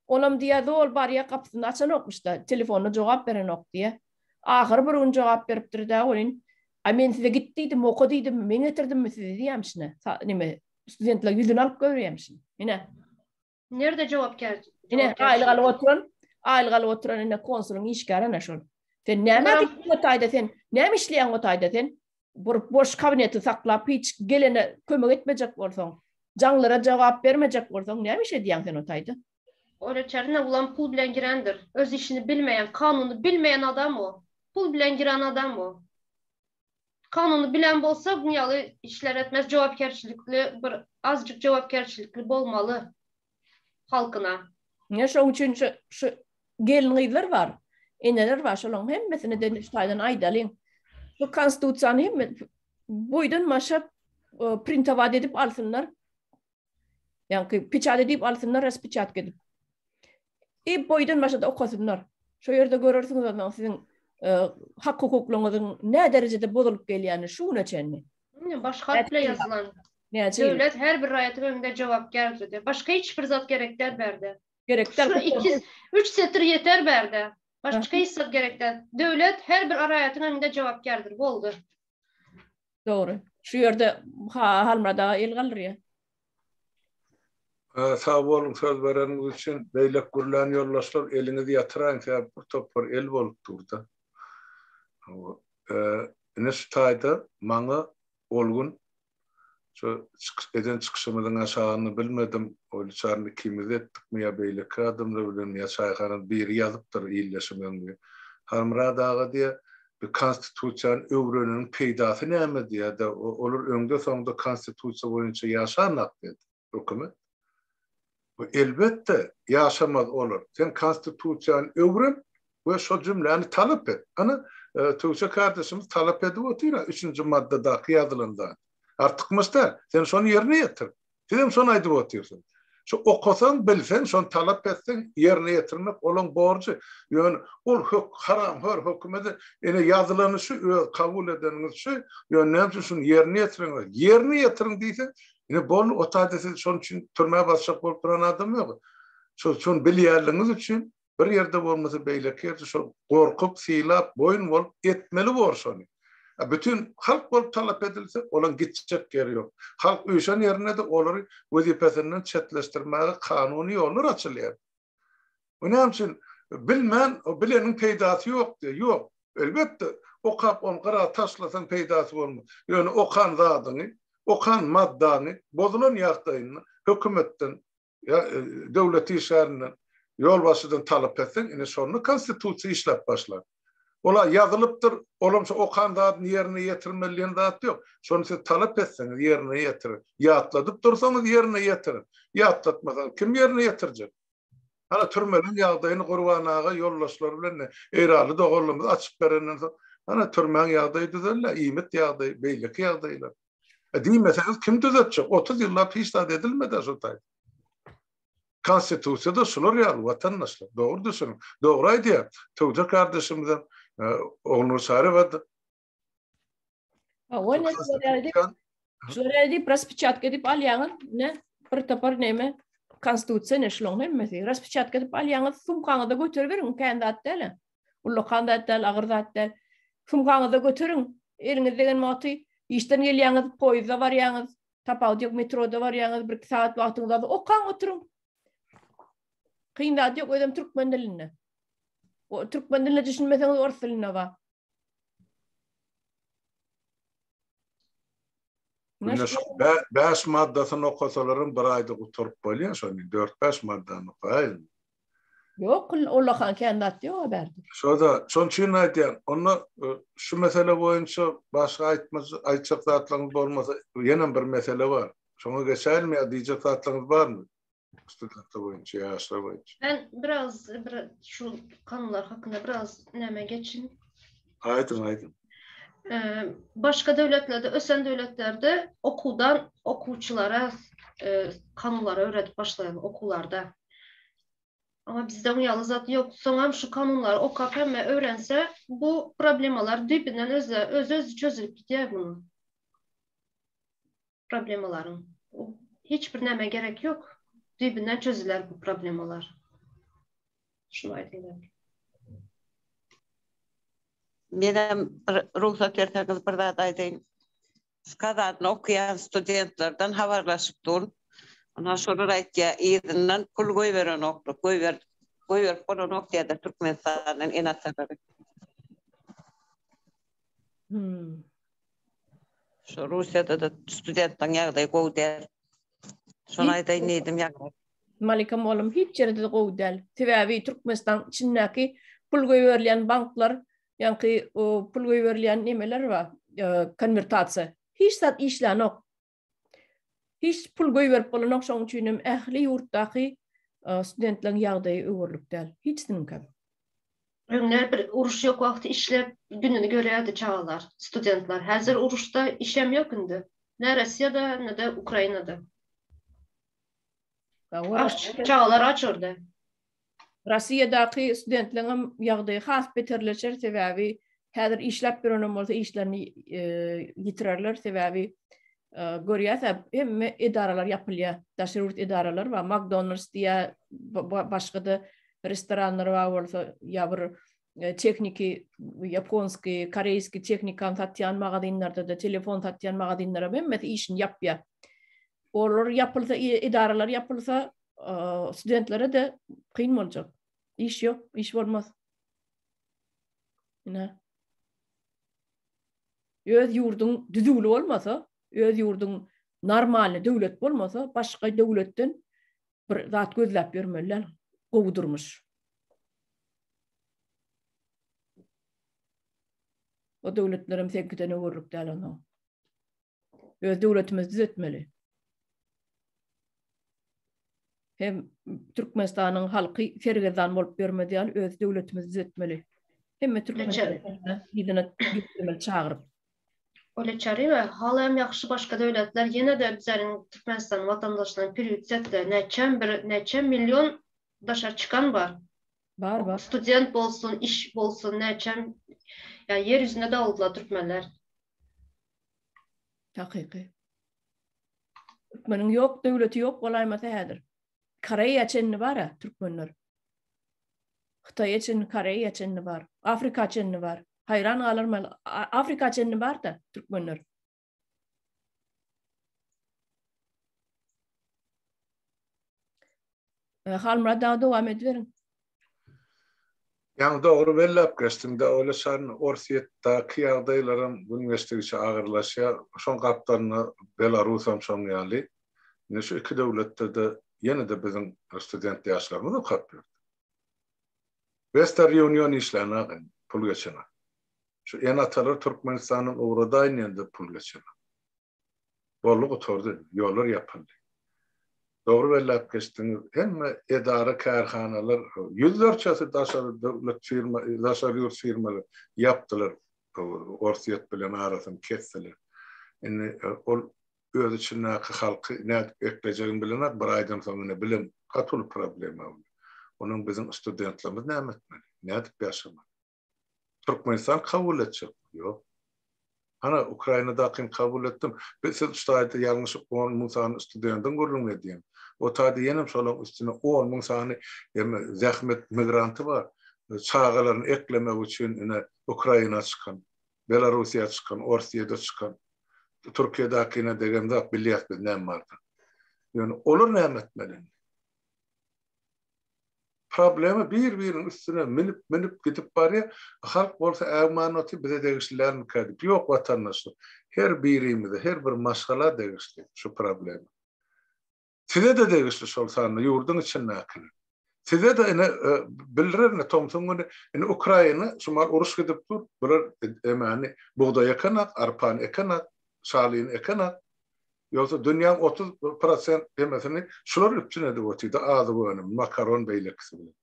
Olam diýýär, zol barýar, gapysyny açanokmyş-da, telefonuna jogap berenok diýýär. Ahyry bir gün jogap beripdir-dä, welin, A men size git diýdim, oka diýdimmi, men getirdimmi sizi diýýärmişine. Neme, studentler ýüzüni alyp görýärmişin. Ine. Nirde jogapkär? Ine, aýlyk alyp oturan, aýlyk alyp oturan ine konsulyň işgäri ine şol. Sen näme gitdiň o taýda sen? Näme işleýäň o taýda sen? Bir boş kabineti saklap hiç gelene kömek etmejek bolsaň, jaňlara jogap bermejek bolsaň, näme iş edýäň sen o taýda? Ol içerine ulan pul bilen girendir. Öz işini bilmeýän, kanuny bilmeýän adam o. Pul bilen giren adam o. Kanuny bilen bolsa bu ýaly işler etmez. Jogapkärçilikli bir azjyk jogapkärçilikli bolmaly halkyna. Ine şoň üçin şu şu gelin gyzlar bar, eneler bar, şolaryň hemmesine de şu taýdan aýdalyň. Bu konstitusiýany hemme boýdan başa printowat edip alsynlar. Ýaňky peçat edip alsynlar, raspeçatka edip. I boýdan başa da okasynlar. Şo ýerde görersiňiz ondan siziň e, hak hukuklaryňyzyň nä derejede bozulyp gelýänini şu güne çenli. Baş harp bilen ýazylan. Näçe Döwlet her bir raýatyň öňünde jogapkärdir diýip. Başga hiç bir zat gerek däl bärde. Gerek däl. Şu iki, üç setir ýeter bärde. Başga hiç zat gerek däl. Döwlet her bir raýatyň öňünde jogapkärdir. Boldy. Dogry. Şu ýerde ha Halmyrat aga el galdyrýar. Sag boluň söz bereniňiz üçin. Beýlek gürlän ýoldaşlar eliňizi ýatyraýyň sebäbi bir topar el bolup durda. Ine şu taýda maňa ol gün Şu çykyş eden çykyşymyzyň aşagyny bilmedim, ol çarny ikimiz etdikmi ýa beýleki adamlar bilenmi ýa çaýhanada biri ýazypdyr ildeşim öňňi. Halmyrat aga diýýär, bi konstitusiýany öwreneniň peýdasy näme diýýär-de, olar öňde-soňda konstitusiýa boýunça ýaşanak diýdi. Hökümet. Bu elbetde ýaşamaz olar. Sen konstitusiýany öwren we şo jümläni talap et. Ana, Tugça kardeşimiz talap edip otyr-a, üçünji maddadaky ýazylan zat. Artykmaç däl. Sen şony ýerine ýetir. Sizem şony aýdyp otyrsyňyz. Şu okasaň, bilseň, şony talap etseň, ýerine ýetirmek olaň borjy. Ýöne ol hök, haramhor hökümede ine ýazylany şu, öz kabul edeniňiz şu, ýöne näme üçin şuny ýerine ýetireňiz? Ýerine ýetiriň diýseň, Ine boldy, o taýda siz şonuň üçin türmä basjak bolup duran adam ýok. Şo şony bilýänligiňiz üçin bir ýerde bolmasa beýleki ýerde şo gorkup, sylap, boýun bolup etmeli bor şony. A bütin halk bolup talap edilse, olaň gitjek ýeri ýok. Halk üýşen ýerinde-de olary wezipesinden çetleşdirmäge kanuny ýollar açylýar. Bu näme üçin bilmän, bileniň peýdasy ýok diýýär. Ýok. Elbetde, okap ony gyra taşlasaň peýdasy bolmaz. Ýöne okan zadyňy, okan maddaňy bozulan ýagdaýynda hökümetden ýa döwlet işgärinden, ýolbaşçydan talap etseň, ine şonda konstitusiýa işläp başlar. Ol-a ýazylypdyr, olam şu okan zadyny ýerine ýetirmeli diýen zat ýok. Şony siz talap etseňiz ýerine ýetirer. Ýatladyp dursaňyz ýerine ýetirer. Ýatlatmasaňyz kim ýerine ýetirjek? Hana türmeniň ýagdaýyny Gurban aga ýoldaşlary bilen Eýranly doganlarymyz açyp berenden soň, hana türmäň ýagdaýy düzeldi, iýmit ýagdaýy, beýleki ýagdaýlar. E diýmeseňiz kim düzetjek? 30 ýyllap hiç zat edilmedi şo taýda. Konstitusiýada şular ýaly watandaşlar. Dogry düşüniň. Dogry aýdýar. Tugja kardeşimizem e, Ogulnur Çaryýewa da. O ne şular ýaly diýip raspeçatka edip alýaňyz, ne bir topar neme konstitusiýa ne şularyň hemmesi raspeçatka edip alýaňyz, sumkaňyzda göteriberiň, kän zat däl. Ullakan zat däl, agyr zat däl. Sumkaňyzda göteriň, eliňiz degen wagty işden gelýäňiz, poýuzda barýaňyz, Tapawut ýok, metroda barýaňyz, bir-iki sagat wagtyňyz bar, okaň oturyň. Kyn zat ýok, özem türkmen dilinde. O türkmen diline düşünmeseňiz orus dilinde bar. Ine şu 5 maddasyny okasalaram bir aýda gutaryp bolýar şony, 4-5 maddany okaýyn. Ýok, ullakan kän zat ýok bärde. Şo-da, şonuň üçin aýdýan. Onda e, şu mesele boýunça başga aýtmaz, aýtjak zatlaryňyz bolmasa, ýene bir mesele bar. Şoňa geçäýinmi ýa diýjek zatlaryňyz barmy? Studentler boýunça, ýaşlar boýunça. Ben biraz bir şu kanunlar hakynda biraz näme geçin. Aýdyň, aýdyň. Başga döwletlerde, ösen döwletlerde okuwdan okuwçylara e, kanunlary öwredip başlaýar okuwlarda. Ama bizde oň ýaly zat ýok. Soňam şu kanunlary okap hemme öwrense, bu problemalar düýbünden özü öz-özi çözülip gidýär munuň. Problemalaryň. Hiç bir näme gerek ýok. Düýbünden çözüler bu problemalar. Şuny aýdym. Menem bir rugsat berseňiz bir zat aýdaýyn. Kazanda okaýan studentlerden habarlaşyp durun. Ondan şolar aýtýar, yzyndan pul goýberenoklar, goýber goýberip bolanok diýýärler Türkmenistandan ene-atalary. Hmm. Şu Russiýada-da studentleriň ýagdaýy gowy däl. Şony aýdaýyn diýdim ýagny. Malika mollum hiç ýerde-de gowy däl. Sebäbi Türkmenistan içindäki pul goýberilýän banklar, ýaňky pul goýberilýän nemeler bar, e, konwertasiýa. Hiç zat işlänok. Hiç pul goýberip bolanok, şonuň üçin hem ähli ýurtdaky e, studentleriň ýagdaýy öwerlik däl. Hiçsiniňkem. Öňler bir uruş ýok wagty işläp gününi görýärdi çagalar, studentler. Häzir uruşda işem ýok indi. Ne Rossiýada, ne-de Ukrainada. Aç, çagalar aç orada. Rossiýadaky studentleriň hem ýagdaýy has beterleşer, sebäbi häzir işläp ýörenem bolsa işlerini e, ýitirerler, sebäbi e, görýäs hemme edaralar ýapylýar. Daşary ýurt edaralar bar, McDonald's diýä, başga-da restoranlar bar bolsa ýa bir e, tehniki ýaponskiý, koreýskiý tehnikany satýan magazinlerde-de, telefon satýan magazinler hem hemmesi işini ýapýar. Olar ýapylsa, edaralar ýapylsa, studentlere-de kyn boljak. Iş ýok, iş bolmaz. Ine. Öz ýurduň düzüwli bolmasa, öz ýurduň normalny döwlet bolmasa, başga döwletden bir zat gözläp ýörmeliler. Gowy durmuş. O döwletlerem seňkiden öwürlik däl onsoň. Öz döwletimizi düzetmeli. Hem Türkmenistanyň halky sergezdan bolup ýörmez ýaly öz döwletimizi düzetmeli. Hemme türkmenleri yzyna getirmeli çagyryp. Olya Çaryýewa, Halam ýagşy başga döwletler ýene-de bizleriň Türkmenistanyň watandaşlaryny perýud etdi. Näçem bir näçe million daşary çykan bar. Bar bar. Student bolsun, iş bolsun, näçem ýa ýer ýüzünde dagyldylar türkmenler. Hakyky. Türkmeniň ýok döwleti ýok bolaýmasa häzir. Koreýa çenli bar-a türkmenler. Hytaýa çenli, Koreýa çenli bar. Afrika çenli bar. Haýran galarmaly. Afrika çenli bar-da türkmenler. Halmyrat aga dowam ediberiň. Ýaňy dogry belläp geçdiň-de, Ola şan Orsýetdäki ýagdaýlaram gün geçdigiçe agyrlaşýar. Şoň gapdalynda Belarusam şoň ýaly. Indi şu iki döwletde-de ýene-de biziň student ýaşlarymyz okap ýör. Western Union işlänok indi, pul geçenok. Şu ene-atalar Türkmenistandan ugradaýyn diýende pul geçenok. Boldy gutardy, ýollar ýapyldy. Dogry belläp geçdiňiz, hemme edara kärhanalar ýüzlerçesi daşary döwlet firma, daşary ýurt firmalar ýapdylar, Orsýet bilen arasyny kesdiler. Indi ol öz içindäki halky nädip eklejegini bilenok, bir aýdan soň ine bilen gaty uly problema bolýar. Onuň biziň studentlerimiz näme etmeli? Nädip ýaşamaly? Türkmenistan kabul etjek. Ýok. Hana Ukrainadakyny kabul etdim. Biz siz şu taýda ýalňyşyp 10 müň sany studentiň gürrüňini edýäň. O taýda ýenem şolaň üstüne 10 müň sany eme zähmet migranty bar. Çagalaryny eklemek üçin ine Ukraina çykan, Belarusiýa çykan, Orsýede çykan. Türkiýedäkine degemzok bilýäs biz näme bardygyny. Ýöne olar näme etmeli indi? Problema bir-biriniň üstüne münüp-münüp gidip barýar. Halk bolsa äwmän otyr, bize degişli dälmikä diýip. Ýok watandaşlar, her birimize, her bir maşgala degişli şu problema. Size-de degişli şol sanda ýurduň içindäkiler. Size-de ine bildirer ine tomsuň güni indi Ukraina şu mal uruş gidip dur, bular emani bugdaý ekenak, arpany ekenak, şalyny ekenak. Ýogsa dünýäň 30 prosent hemmesini şular üpjün edip otyrdy, azyk önümi, makaron beýlekisi bilen.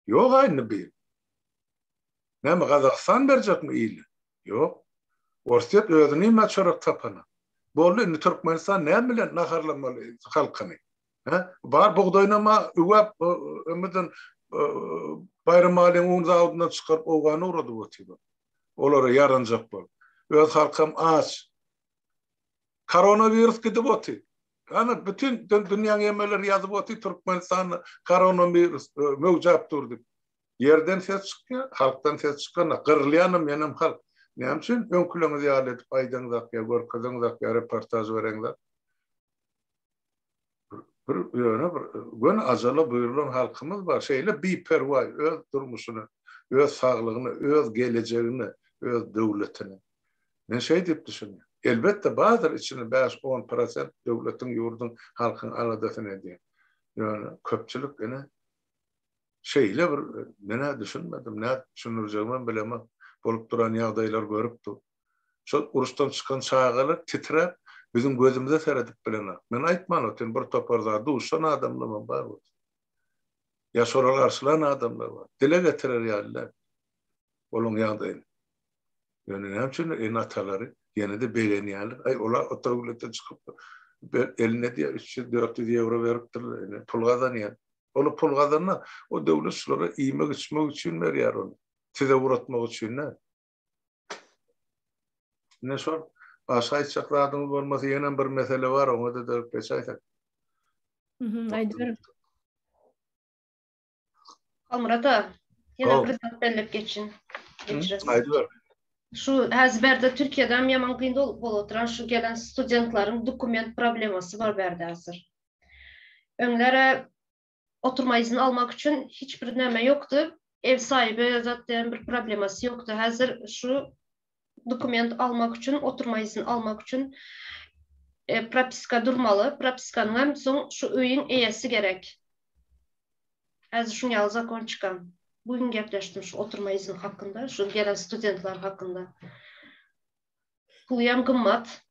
Ýog-a indi bi. Näme Gazagystan berjekmi ile? Ýok. Orsýet özüni iýmä çörek tapana. Boldy indi Türkmenistan näme bilen naharlamaly halkyny? Hä? Bar bugdaýynam-a üwäp ömürden Baýramalyň un zawodyndan çykaryp Owgana ugradyp otyrlar. Olara ýaranjak bolup. Öz halkam aç. Koronawirus gidip otyr. Ana bütün dünýäň emeleri ýazyp otyr Türkmenistanda koronawirus möwjäp dur diýip. Ýerden ses çykýar, halkdan ses çykanok. Gyrylýanam ýenem halk. Näme üçin öňküleňiz ýaly edip aýdaňzak ýa görkezeňzak ýa reportaž bereňzak? Bir ýöne bir göni ajala buýrulan halkymyz bar. Şeýle biperwaý öz durmuşyna, öz saglygyna, öz gelejegine, öz döwletine. Men şeý diýip düşünýän. Elbetde bardyr içinde bäş-on prosent döwletiň, ýurduň, halkyň aladasyny edýän. Ýöne köpçülik ine şeýle bir men-ä düşünmedim, nädip düşündirjegimem bilemok, bolup duran ýagdaýlary görüp dur. Şol uruşdan çykan çagalar titräp biziň gözümize seredip bilenok. Men aýtman otyryn bir topar zat duşan adamlarymam bar bolsa. Ýa şolary garşylan adamlar bar. Dile getirer ýaly däl olaň ýagdaýyny. Ýöne näme üçindir ene-atalary ýene-de begenýärler. Aý, olar o döwletden çykyp, eline diýýär, 300-400 ýewro beripdirler, ine, pul gazanýar. Ol pul gazanma, o döwlet şulara iýmek-içmek üçin berýär ony. Size ugratmak üçin däl. Ine şol. Başga aýtjak zadyňyz bolmasa, ýenem bir mesele bar, oňa-da degip geçäýsek. Mhm, aýdyber. Halmyrat aga, ýene bir zat belläp geçin. Geçiresim. Aýdyber. Şu häzir bärde Türkiýede hem ýaman kyn bolup oturan şu gelen studentleriň dokument problemasy bar bärde häzir. Öňler oturma izin almak üçin hiç bir näme ýokdy. Ew sahibi zat diýen bir problemasy ýokdy. Häzir şu dokument almak üçin, oturma izin almak üçin e, propiska durmaly. Propiskanyň hem soň şu öýüň eýesi gerek. Häzir şuň ýaly zakon çykan. Bu gün gepleşdim şu oturma izin hakynda, şu gelen studentler hakynda. Puly hem gymmat.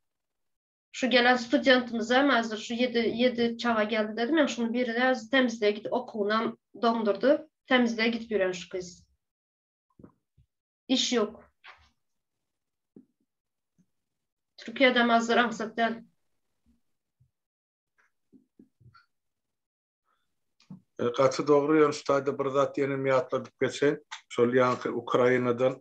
Şu gelen studentimiz hem häzir şu 7 7 çaga geldi dedim. Men şunuň biri häzir temizliğe gidip okuwynam doňdurdy. Temizliğe gidip ýören şu gyz. Iş ýok. Türkiýede hazır aňsat däl. E, gaty dogry ýöne şu taýda bir zat ýenem ýatladyp geçeýin. Şol ýaňky Ukrainadan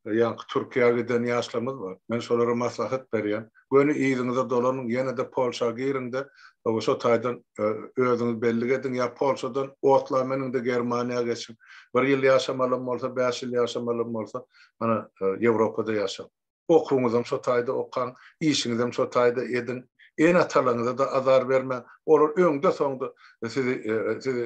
e, ýaňky Türkiýä giden ýaşlarymyz bar. Men şolara maslahat berýän. Göni yzyňyza dolanyň, ýene-de Polşa giriň-de, şo taýdan e, özüňiz bellik ediň ýa Polşadan otla meniň-de Germaniýa geçiň. Bir ýyl ýaşamalam bolsa, bäş ýyl ýaşamalam bolsa, mana Ýewropada ýaşaň. Okuwyňyzam şo taýda okaň, işiňizem şo taýda ediň. Ene-atalaryňyza-da azar bermäň. Olar öňde-soňda sizi sizi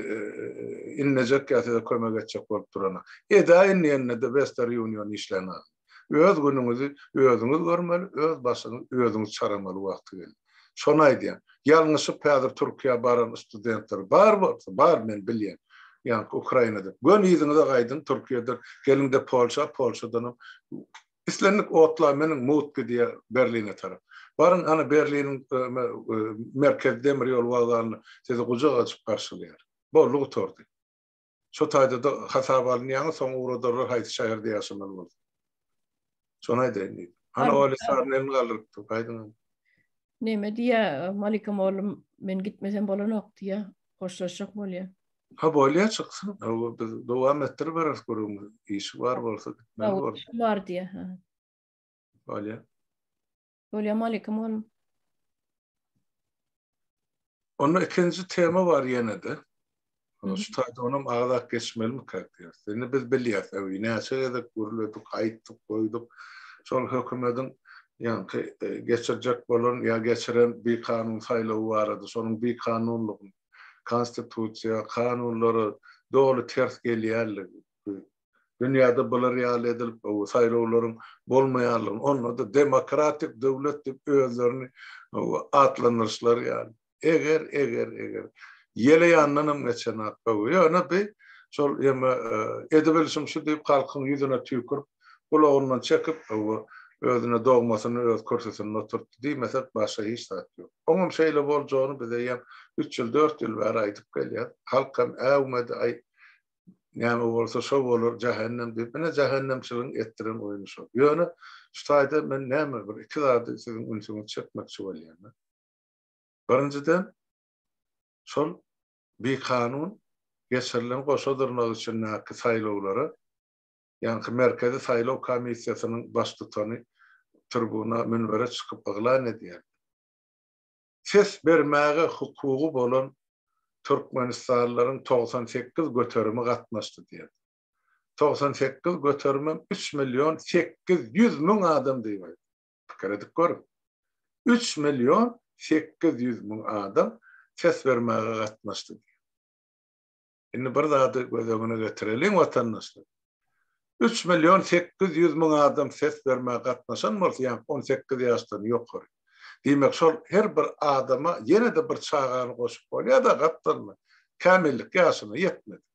inlejek ýa size kömek etjek bolup durana. Edäýin diýende-de Western Union işlän adam. Öz günüňizi özüňiz görmeli, öz başyňyzy özüňiz çaramaly wagty geldi. Şony aýdýan. Ýalňyşyp häzir Türkiýä baran studentler bar bolsa, bar men bilýän. Ýaňky Ukrainada. Göni yzyňyza gaýdyň Türkiýeden, geliň-de Polşa, Polşadanam Islendik otla meniň mugt gidýär Berline tarap. Baryň ana Berliniň merkezi demir ýol wokzalynda sizi gujak açyp garşylaýar. Boldy gutardy. Şo taýda-da hasaba alynýaňyz, soň ugradarlar haýsy şäherde ýaşamaly bolsa. Şony aýdaýyn diýdim. Hany Oli Saryn elini galdyrypdy. Aýdyň. Neme diýýär, Malika mollum, men gitmesem bolanok diýýär. Hoşlaşjak bolýar. Ha bolýa çyksyn. Hawa biz dowam etdiriberis gürrüňi. Işi bar bolsa gitmeli bor. Işi bar diýýär. Ha. Bolýa. Bolýa Malika mollum. Onda ikinji tema bar ýene-de. Şu taýda onam agzap geçmelimikä diýýäs. Indi biz bilýäs, ewi näçe gezek gürledik, aýtdyk, goýduk. Şol hökümediň ýaňky e, geçirjek bolan ýa geçiren bikanun saýlawy barada, şonuň bikanunlygyny, konstitusiýa, kanunlara doly ters gelýänligi, Dünýäde bular ýaly edilip saýlawlaryň bolmaýanlygyny, onda-da demokratik döwlet diýip özlerini atlandyryşlary ýaly. Eger, eger, eger. Ýele ýandanam geçenak. Ýöne bi şol ýeme edibilişim şu diýip halkyň ýüzüne tüýkürip, gulagyndan çekip, özüne dogmasyny öz kürsüsinde oturtdy diýmesek başga hiç zat ýok. Oňam şeýle boljagyny biz eýýäm üç ýyl, dört ýyl bäri aýdyp gelýäs. Halk hem äwmedi, aý Näme bolsa şo bolar, jähennem diýip, ine jähennemçiligiň etdiren oýny şol. Ýöne şu taýda men näme bir iki zady siziň ünsüňizi çekmekçi bolýan. Birinjiden, şol bikanun geçirilen goşa dyrnak içindäki saýlawlara ýaňky Merkezi saýlaw komissiýasynyň baştutany tribuna, münbere çykyp yglan edýär. Ses bermäge hukugy bolan türkmenistanlylaryň 98 göterimi gatnaşdy diýen. 98 göterimem 3 million 800 müň adam diýip aýtdy. Pikir edip görüň. 3 million 800 müň adam ses bermäge gatnaşdy diýen. Indi bir zady göz öňüne getireliň watandaşlar. 3 million 800 müň adam ses bermäge gatnaşan bolsa, ýagny 18 ýaşdan ýokary. Diýmek, şol her bir adama ýene-de bir çagany goşup bolýar-da gapdalyna, kämillik ýaşyna ýetmedik.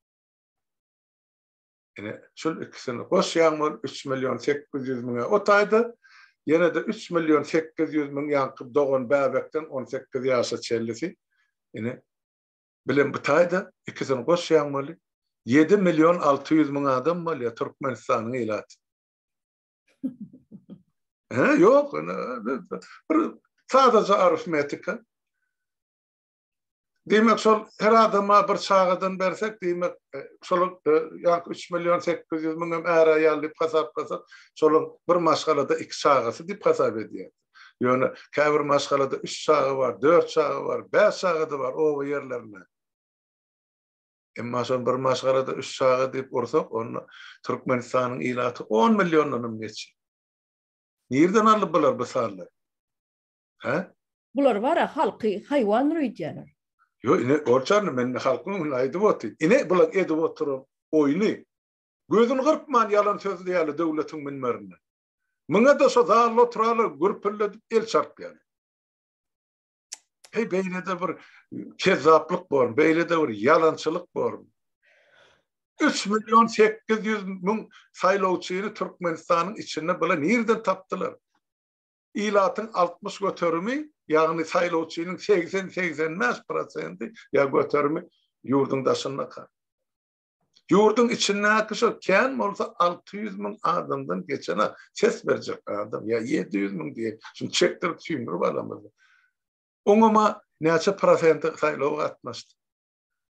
Ine, şul ikisini goşýaň bol 3 million 800 müňe o taýda, ýene-de 3 million 800 müň ýaňky dogan bäbekden 18 ýaşa çenlisi, ine, bilen bu taýda ikisini goşýaň weli, 7 million 600 müň adam bolýar Türkmenistanyň ilaty. He, ýok, bir sadaja arifmetika. Diýmek, şol her adama bir çagadan bersek, diýmek, şol ýa 3 million 800 müň hem är-aýal diýip hasaplasak, şolar bir maşgalada iki çagasy diýip hasap edýär. Ýöne käbir maşgalada üç çaga bar, dört çaga bar, bäş çaga-da bar oba ýerlerinde. Emma şol bir maşgalada üç çaga diýip ursak, onda Türkmenistanyň ilaty on milliondan hem geçýär. Nirden aldy bular bu sanlary? Hä? Bular bar-a halky haýwandyr öýdýärler. Ýok, ine, Olçany men halkyň öňünde aýdyp otyryn. Ine, bular edip oturan oýny. Gözüni gyrpman ýalan sözleýärler döwletiň münberinde. Muňa-da şo zalda oturanlar gürpüldedip el çarpýarlar. Heý, beýle-de bir kezzaplyk bormy, beýle-de bir ýalançylyk bormy? 3 million 800 müň saýlawçyny Türkmenistanyň içinde bular nirden tapdylar? Ilatyň 60 göterimi, ýagny saýlawçynyň 80-85 prosenti ýa göterimi ýurduň daşyndaka. Ýurduň içindäki şo kän bolsa 600 müň adamdan geçene ses berjek adam ýa 700 müň diýen. Şuny çekdirip süýndürip alamyz. Oňama näçe prosenti saýlawa gatnaşdy.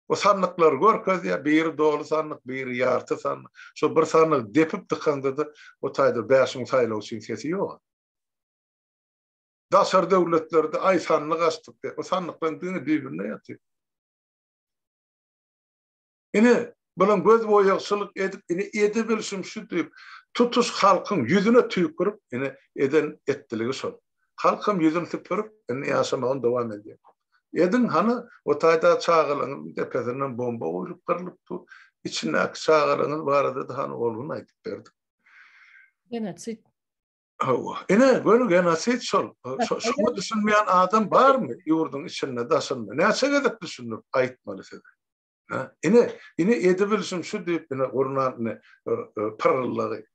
O sandyklary görkezýär, biri doly sandyk, biri ýarty sandyk. Şo bir sandygy depip dykaňda-da o taýda 5000 saýlawçyň sesi ýok. Daşary döwletlerde aý sandyk açdyk diýip, o sandyklaryň diňe düýbünde ýatyr. Ine, bulaň göz boýagçylyk edip, ine edebilşim şu diýip, tutuş halkyň ýüzüne tüýkürip, ine eden etdiligi şol. Halkam ýüzüni süpürip, indi ýaşamagyny dowam edýär. Ediň hany, o taýda çagalaryňyzyň depesinden bomba guýlup gyrlyp dur. Içindäki çagalaryňyz barada-da hany olguny aýdyp berdik. Genosid. Hawa. Ine, göni genosid şol. Şoňa düşünmeýän adam barmy ýurduň içinde, daşynda? Näçe gezek düşündirip aýtmaly size? Ha? Ine, ine edibilşim şu diýip, ine gurnan ine e, e, pyrryllygy.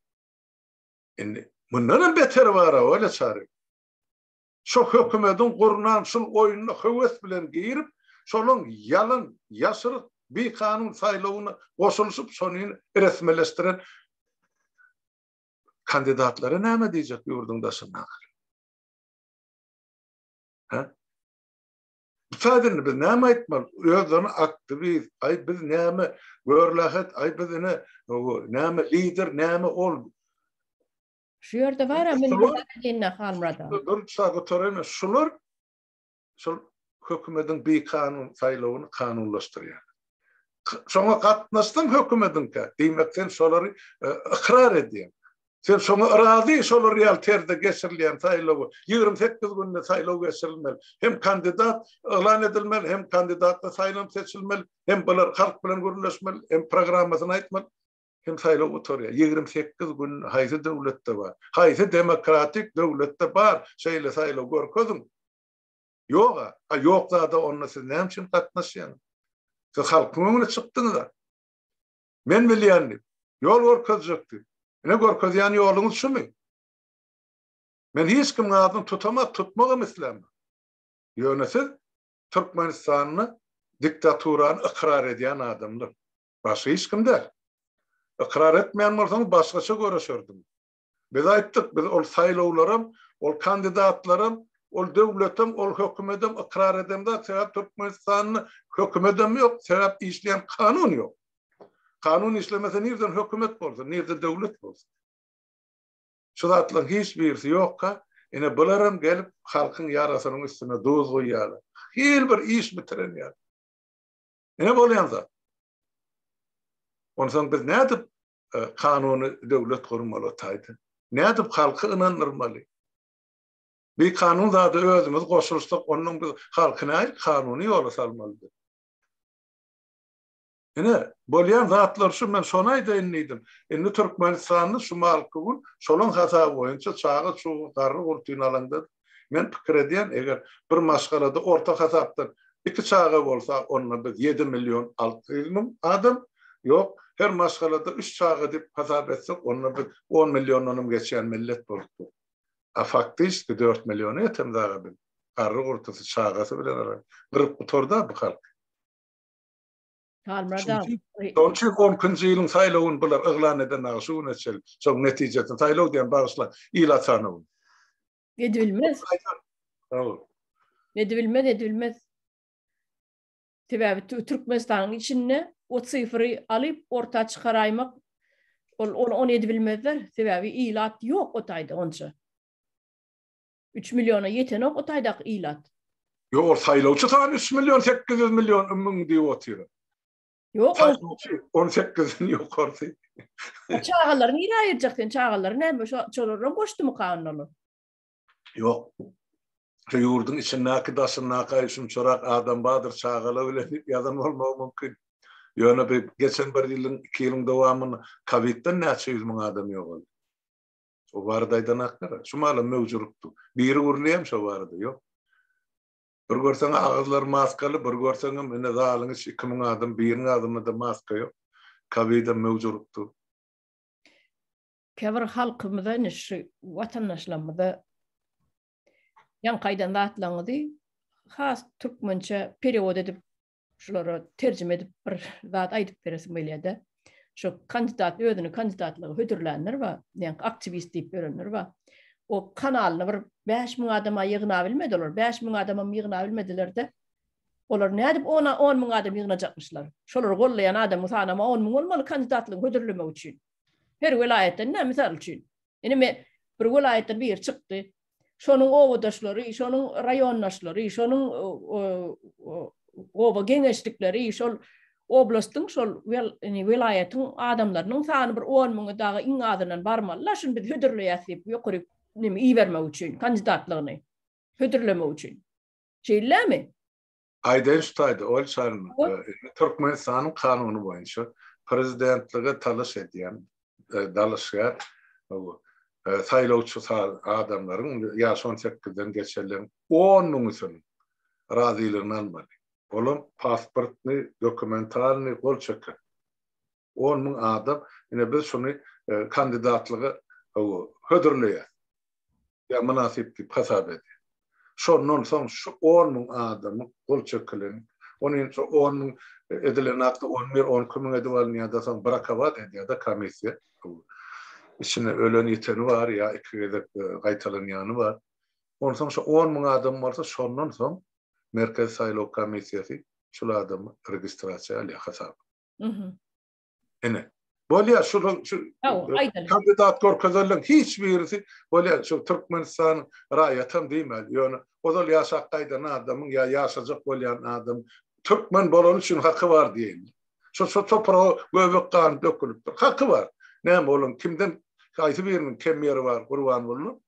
Indi mundan hem beteri bar öyle çary. Şu hökümetiň gurnan şul oýnuna höwes bilen girip, şolaň ýalan, ýaşyryk, bikanun saýlawyna goşulyşyp, şony resmileşdiren kandidatlara näme diýjek ýurduň daşyndakylar? Ha? Bu taýda indi biz näme aýtmaly? Özlerini aktiwist, aý biz näme, görlähet, aý biz ine, näme lider, näme ol. Şu ýerde bar-a men bir zat aýdaýyn-da Halmyrat aga. Dur, sag gutaraýyn. Şular şol hökümediň bikanun saýlawyny kanunlaşdyrýar. Şoňa gatnaşsaň hökümediňkä, diýmek sen şolary e, ykrar edýäň. Sen şoňa razy şolar ýaly terde geçirilýän saýlawy 28 günde saýlaw geçirilmeli. Hem kandidat yglan edilmeli, hem kandidatlar saýlanyp seçilmeli, hem bular halk bilen gürleşmeli, hem programmasyny aýtmaly, hem saýlaw gutarýar. 28 gün haýsy döwletde bar? Haýsy demokratik döwletde bar şeýle saýlaw görkeziň. Ýok-a. A ýok zada onda siz näme üçin gatnaşýaňyz? Siz halkyň öňüne çykdyňyz-a. Men bilýän diýip, ýol görkezjek diýip. Ine görkezýän ýoluňyz şumy? Men hiç kimiň adyny tutamak, tutmagam islämok. Ýöne siz Türkmenistanda diktaturany ykrar edýän adamlar. Başga hiç kim däl. Ykrar etmeýän bolsaňyz başgaça göreşerdiňiz. Biz aýtdyk, biz ol saýlawlaram, ol kandidatlaram, ol döwletem, ol hökümedem ykrar edemzok, sebäp Türkmenistanda hökümedem ýok, sebäp işleýän kanun ýok. Kanun işlemese nirden hökümet bolsun, nirde döwlet bolsun? Şu zatlaryň hiç birisi ýokka, ine bularam gelip halkyň ýarasynyň üstüne duz guýýarlar. Hil bir iş bitiren ýaly. Ine bolýan zat. Onsoň biz nädip kanuny döwlet gurmaly o taýda? Nädip halky ynandyrmaly? Bir kanun zada özümiz goşulyşsak, ondan biz halky nädip kanuny ýola salmaly? Ine, bolýan zatlar şu, men şony aýdaýyn diýdim. Indi Türkmenistanda şu malky gün şolaň hasaby boýunça çaga-çuga, garry-gurtyny alaňda, men pikir edýän, eger bir maşgalada orta hasapdan iki çaga bolsa, onda biz ýedi million 600 müň adam, ýok, her maşgalada üç çaga diýip hasap etsek, onda biz on milliondanam geçýän millet bolup dur. A faktiçki dört milliona ýetemzag-a biz, garry-gurtysy, çagasy bilen alaň, gyryp gutardy-a bu halk. Halmyrat aga. Şonuň üçin on ikinji ýylyň saýlawyny bular yglan eden aga şu güne çenli. Şoň netijesini saýlaw diýen bagyşla ilat sanawyny. Edibilmez. Sag bol. Edibilmez, edibilmez. Sebäbi Türkmenistanyň içinde o sifri alyp orta çykaraýmak ol ony edibilmezler. Sebäbi ilat ýok o taýda onça. 3 milliona ýetenok o taýdaky ilat. Ýok, ol saýlawçy sany 3 million 800 million müň diýip otyr. Ýok, saýlawçy 18-iň ýokarsy. Çagalary nirä aýyrjak sen? Çagalary näme şo şolardan goşdumyka onda olar? Ýok. Şu ýurduň içindäki, daşyndaky aý şunçarak adam bardyr çagalar bilen diýip ýazan bolmagy mümkin. Ýöne bir geçen bir ýylyň, iki ýylyň dowamynda kowidden näçe ýüz müň adam ýogaldy. O barada aýdan haklar. Şu malam möwç urupdy. Biri gürleýäm şo barada, ýok. Bir görseň agyzlary maskaly, bir görseňem ine zalyň içi 2000 adam, biriniň agzynda-da maska ýok. Kowidem möwç urupdy. Käbir halkymyza ine şu watandaşlarymyza ýaňky aýdan zatlaryňyzy has türkmençe perewod edip şulara terjime edip bir zat aýdyp beresim gelýär-de. Şu kandidat özüni kandidatlyga hödürlänler bar, ýa aktiwist diýip ýörenler bar. O kanalyny bir 5000 adama ýygna bilmedi olar. 5000 adamam ýygna bilmediler-de. Olar nädip ona 10 müň adam ýygnajakmyşlar? Şolary gollaýan adamyň sanam 10 müň bolmaly kandidatlygy hödürlemek üçin. Her welaýatdan näme mysal üçin? Ine men bir welaýatdan biri çykdy. Şonuň obadaşlary, şonuň raýondaşlary, şonuň oba geňeşlikleri, şol oblastyň, şol welaýatyň adamlarynyň sany bir 10 müňe dagy iň azyndan barmaly-la, şuny biz hödürleýäs diýip ýokary neme ibermek üçin, kandidatlygyny hödürlemek üçin. Şeýlemi? Aýdaýyn şu taýda, ol çaryn, Türkmenistanyň kanuny boýunça prezidentlige talaş edýän dalaşgär saýlawçy adamlaryň ýaşy on sekizden geçenleriň on müňüsiniň razylygyny almaly. Olam pasportny, dokumentalnyý gol çeken. On müň adam, ine biz şuny kandidatlyga hödürleýäs. Ýa mynasyp diýip hasap edýär. Şondan soň şu on müň adamyň gol çekilen, ony şu on müň edilen akta on bir, on iki müň edip alynýar-da soň brakowat edýär-de komissiýa. Içinde ölen ýiteni bar ýa iki gezek gaýtalanýany bar. Onsoň şu on müň adam bolsa şondan soň Merkezi saýlaw komissiýasy şul adamy registrasiýa alýar hasaba. Ine. Bolýar şu şu kandidat görkezenleň hiç birisi bolýar şu Türkmenistanyň raýatam diýmäli. Ýöne ozal ýaşap gaýdan adamyň ýa ýaşajak bolýan adam türkmen bolany üçin haky bar diýeýin. Şu şu topraga göbek gany dökülipdir. Haky bar. Näme olaň kimden haýsy biriniň kem ýeri bar Gurbangulynyň?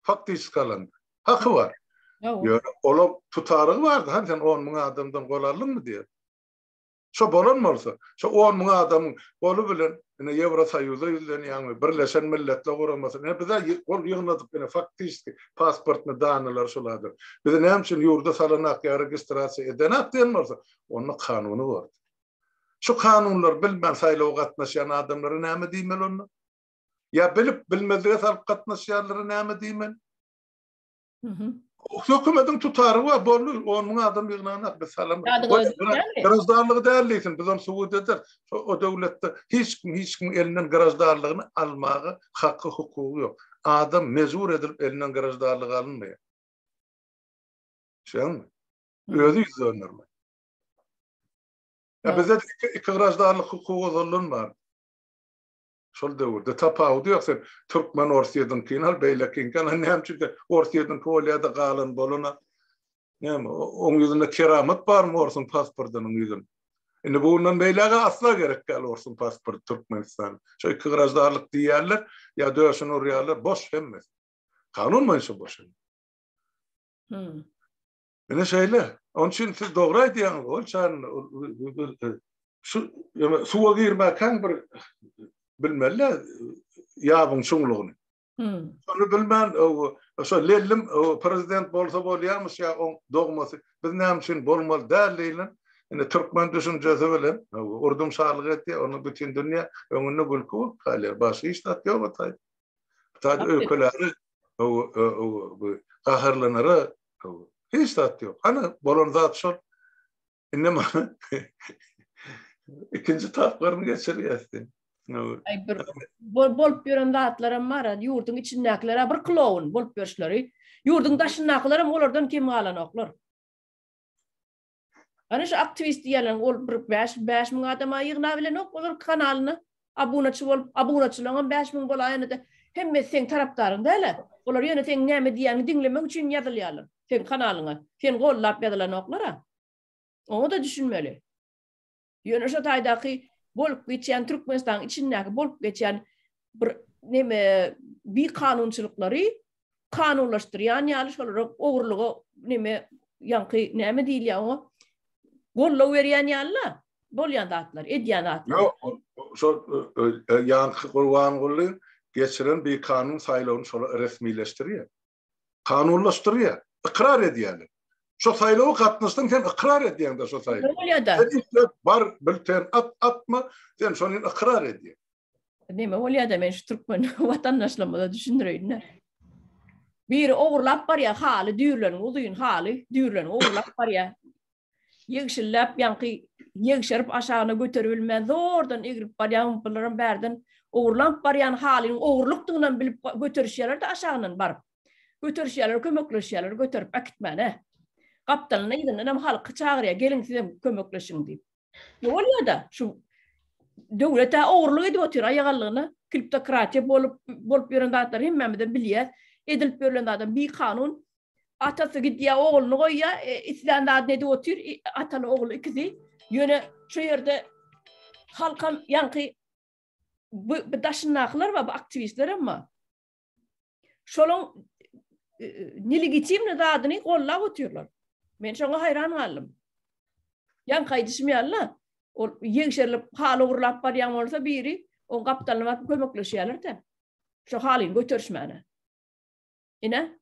Faktiçki alanda. Haky bar. Ýöne olaň tutarygy bardy. Hany sen 10 müň adamdan gol aldyňmy diýer. Şo bolan bolsa, şo on müň adamyň goly bilen ine Ýewrosoýuza ýüzlenýäňmi, Birleşen Milletler Guramasyna, ine biz-ä gol ýygnadyk, ine faktiçeski pasportny danylar şol adam. Bizi näme üçin ýurda salanak ýa registrasiýa edenak diýen bolsa, onda kanuny bordy. Şu kanunlary bilmän saýlawa gatnaşýan adamlara näme diýmeli onda? Ýa bilip, bilmezlige salyp gatnaşýanlara näme diýmeli? Hökümetiň tutary bar, boldy, 10 müň adam ýygnanak, biz salam. Graždanlygy däl diýsin, biz ony subut ederis. O döwletde hiç kim hiç kimiň elinden graždanlygyny almaga haky, hukugy ýok. Adam mejbur edilip elinden graždanlygy alynmaýar. Düşýäňmi? Özi ýüz döndermeli. Ýa bizde iki graždanlyk hukugy ozaldan bar. Şol döwürde tapawudy ýok sen türkmen orsýediňkini al beýlekiňkini al näme üçin sen orsýediňki bolýada galan bolana näme oň ýüzünde keramat barmy orsuň pasportynyň ýüzünde indi bu günden beýläge asla gerek däl orsuň pasporty Türkmenistan şo iki graždanlyk diýýärler ýa döşüni urýarlar boş hemmesi kanun boýunça boş hmm. Ine şeýle. Onuň üçin siz dogry aýdýaňyz, ol çaryn. Şu suwa girmäkäň bir bilmeli ýabyň çuňlugyny. Şony bilmän, şo Lellim prezident bolsa bolýarmyş ýa oň dogmasy. Biz näme üçin bolmaly däl diýlen. Indi türkmen düşünjesi bilen urdum şalyk etýär, ony bütin dünýä öňünde gülki bolup galýar. Başga hiç zat ýok o taýda. Bu taýda öýkeläre, gaharlanara hiç zat ýok. Hany bolan zat şol. Indi mana ikinji tapgyryny geçirýäs. Aý bir bolup ýören zatlaram bar, ýurduň içindäkiler bir kloun bolup ýörüşleri. Ýurduň daşyndakylaram olardan kem galanoklar. Ana şu aktiwist diýýärler, ol bir 5 5000 adama ýygna bilenok olar kanalyna abunaçy bolup, abunaçylaryň hem 5000 bolaýanda hemmesi seň tarapdaryň däl-ä. Olar ýöne seň näme diýýäňi diňlemek üçin ýazylýarlar seň kanalyňa. Seni gollap ýazylanoklar-a. Oňa-da düşünmeli. Ýöne şo taýdaky bolup geçýän Türkmenistanyň içindäki bolup geçýän bir neme bikanunçylyklary kanunlaşdyrýan ýaly şolara ogurlyga neme ýaňky näme diýilýär oňa goldaw berýän ýaly-la bolýan zatlar, edýän zatlar. Ýok, şo ýaňky Gurbanguly geçiren bikanun saýlawyny şolar resmileşdirýär. Kanunlaşdyrýar, ykrar edýärler. Şo saýlawa gatnaşsaň sen ykrar edýäň-de şo saýlawy. Bolýar-da. Sen isle bar, bilten at, atma, sen şony ykrar edýäň. Neme bolýar-da, men şu türkmen watandaşlarymyza düşündireýin-de. Biri ogurlap barýar haly, düýrleniň uzyn haly, düýrleniň ogurlap barýar. Ýegşilläp ýaňky ýegşerip aşagyna göteribilmän zordan egilip barýan bularam bärden ogurlanyp barýan halynyň ogurlykdygynam bilip göterişýärler-de aşagyndan baryp. Göterişýärler, kömekleşýärler göterip äkitmäne. Gapdalyndan yzyndanam halky çagyrýar, geliň sizem kömekleşiň diýip. Ne bolýar-da şu döwlet-ä ogurlyk edip otyr aýagallygyna, kliptokratiýa bolup bolup ýören zatlary hemmämizem bilýäs. Edilip ýörlen zadam bikanun. Atasy gidýär, ogluny goýýar, e, islän zadyny edip otyr, e, ataly ogly ikisi. Ýöne şu ýerde halkam ýaňky bu, bu daşyndakylar bar, bu aktiwistler hem bar. Şolaň e, nelegitimni zadyny gollap otyrlar. Men şoňa haýran galdym. Ýaňky aýdyşym ýaly, ol ýegşerilip haly ogurlap barýan bolsa biri, oň gapdalyna baryp kömekleşýärler-de. Şo halyny göterişmäne. Ine.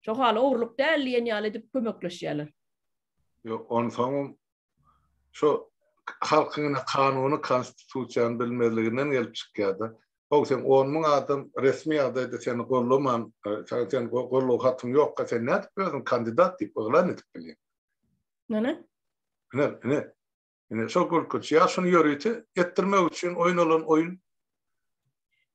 Şo haly ogurlyk däl diýen ýaly edip kömekleşýärler. Ýok, onsoňam şo halkyň ine kanuny, konstitusiýany bilmezliginden gelip çykýar-da. How sen on müň adam resmi ýagdaýda seni gollaman, sen goldaw hatyň ýokka sen nädip özüňi kandidat diýip yglan edip bilýäň? Näme? Ine, ine. Ine şo gülkünç. Ýa şuny ýörite etdirmek üçin oýnalan oýun.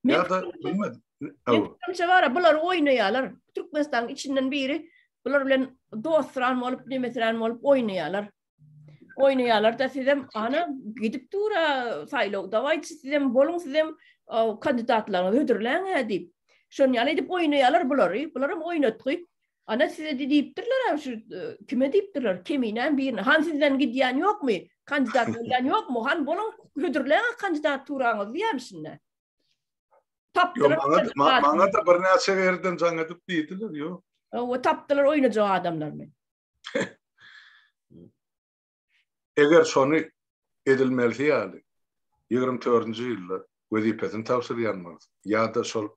Ýa-da bilmedim. Men pikirimçe bara bular oýnaýarlar. Türkmenistanyň içinden biri bular bilen dostran bolup, nemesirän bolup oýnaýarlar. Oýnaýarlar-da sizem ana gidip dur-a saýlaw dawaýçy sizem boluň sizem kandidatlaryňyzy hödürläň-ä diýip. Şon ýaly edip oýnaýarlar bulary. Bularam oýnatgy. Ana size diýipdirler şu kime diýipdirler? Keminäň birine. Han sizden gidýän ýokmy? Kandidat bolýan ýokmy? Han boluň hödürläň kandidaturaňyzy diýýärmişinde. Tapdylar. Maňa da birnäçe ýerden jaň edip diýdiler, ýok. Owa tapdylar oýnajak adamlaryny. Eger şony edilmelisi ýaly 24-nji ýylda wezipesini tabşyrýan bolsa ýa-da şol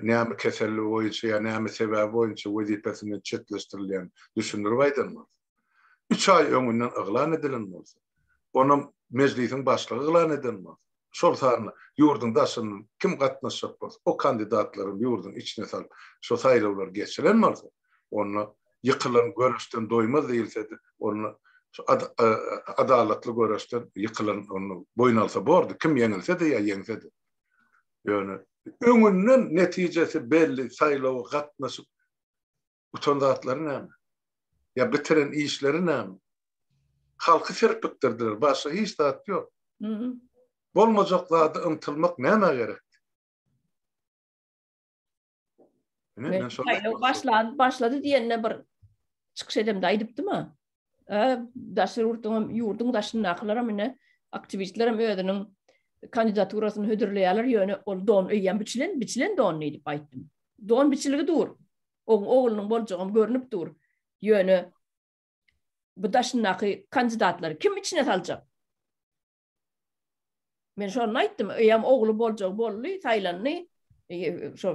näme keselli boýunça ýa näme sebäbi boýunça wezipesinden çetleşdirilýän düşündirip aýdan bolsa, üç aý öňünden yglan edilen bolsa, onam Mejlisiň başlygy yglan eden bolsa, şol sanda ýurduň daşyndan kim gatnaşjak bolsa, o kandidatlaram ýurduň içine salyp, şo saýlawlary geçiren bolsa, onda ýykylan göreşden doýmaz diýilsedi, onda şu adalatly göreşden ýykylan onda boýun alsa bordy, kim ýeňilse-de ýa ýeňse-de. Ýöne öňünden netijesi belli saýlawa gatnaşyp utan zatlary näme? Ýa bitiren işleri näme? Halky serpikdirdiler, başga hiç zat ýok. Bolmajak zada ymtylmak nämä gerek? Saýlaw başlan, başlady diýende bir çykyş edemde aýdypdym-a. Daşary ýurduň ýurduň daşyndakylaram ine aktiwistlerem özüniň kandidaturasyny hödürleýärler, ýöne ol don eýýäm biçilen, biçilen don diýip aýtdym. Don biçiligi dur. Oň oglunyň boljagam görnüp dur. Ýöne bu daşyndaky kandidatlary kim içine saljak? Men şony aýtdym, eýýäm ogly boljagy boldy, saýlandy. Şo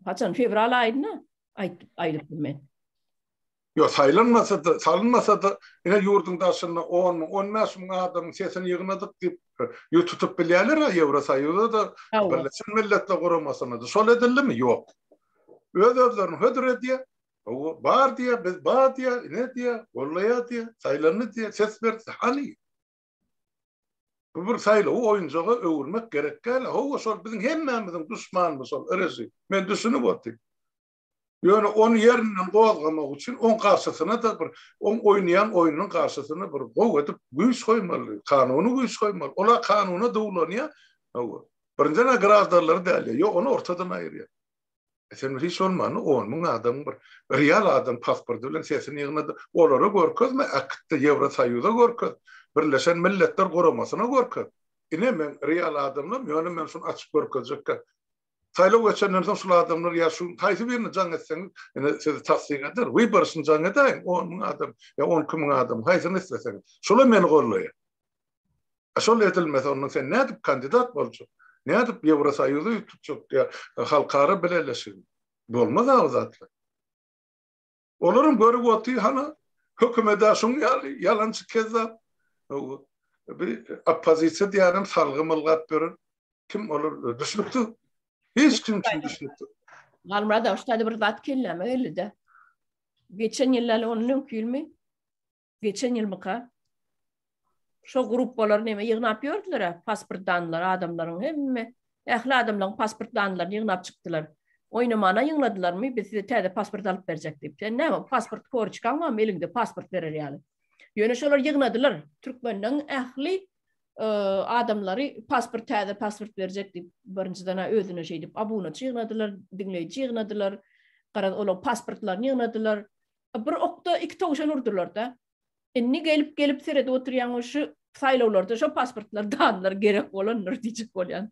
haçan fewral aýynda aýtdyp aýdypdym men. Ýok, saýlanmasa-da, salynmasa-da, ine ýurduň daşynda on müň, 15 müň adamyň sesini ýygnadyk diýip, ýüz tutup bilýärler-ä Ýewrosoýuza-da, Birleşen Milletler Guramasyna-da. Şol edildimi? Ýok. Öz-özlerini hödür edýär. Hawa, bar diýýär, biz bar diýýär, ine diýýär, gollaýar diýýär, saýlandy diýýär, ses berdi. Hany? Bu bir saýlawy oýunjaga öwürmek gerek däl. Hawa, şol biziň hemmämiziň duşmanymyz şol režim. Men düşünip otyryn. Ýöne ony ýerinden gozgamak üçin oň garşysyna-da bir, oň oýnaýan oýnunyň garşysyna bir gowy edip güýç goýmaly, kanuny güýç goýmaly. Ol-a kanuna duwlanýar. Hawa. Birinjiden-ä graždanlary däl. Ýok, ony ortadan aýyrýar. E sen bir hiç bolmanda on müň adamyň bir real adam pasporty bilen sesini ýygnady. Olara görkezme, äkitde Ýewrosoýuza görkez, Birleşen Milletler Guramasyna görkez. Ine meň real adamlarym, ýöne men şuny açyp görkezjekkä. Saýlaw geçenden soň şul adamlar ýa şu haýsy birine jaň etseňiz, ine sizi tassyk eder. Wyborçyny jaň edäýiň, on müň adam ýa 12 müň adam, haýsyny isleseňiz. Şolar meni gollaýar. A şol edilmese onda sen nädip kandidat boljak? Nädip Ýewrosoýuzy ýüz tutjak ýa halkara bileleşigi? Bolmaz-a o zatlar. Olaryň görüp otyr hana hökümet-ä şuň ýaly ýalançy kezzap. Bir oppozisiýa diýýänem salgym ylgap ýören. Kim olar düşnüksiz. Hiç kim üçin düşnüksiz. Halmyrat aga şu taýda bir zat kelläme geldi-de. Geçen ýyl ýaly ondan öňki ýylmy? Geçen ýylmyka? Şo gruppalar neme ýygnap ýördüler-ä, pasport danlar adamlaryň hemme, ähli adamlaryň pasport danlaryny ýygnap çykdylar. Oýnamana ýygnadylarmy, biz size täze pasport alyp berjek diýip. Sen näme, pasport korçkaň barmy eliňde pasport berer ýaly? Ýöne şolar ýygnadylar. Türkmenleň ähli e, adamlary pasport täze pasport berjek diýip, birinjiden özüne şeýdip abunaçy ýygnadylar, diňleýji ýygnadylar. Garaz, olaň pasportlaryny ýygnadylar. Bir okda iki towşan urdular-da. Indi gelip gelip seredip oturýan şu saýlawlarda şo pasportlar danlar gerek bolandyr diýjek bolýan.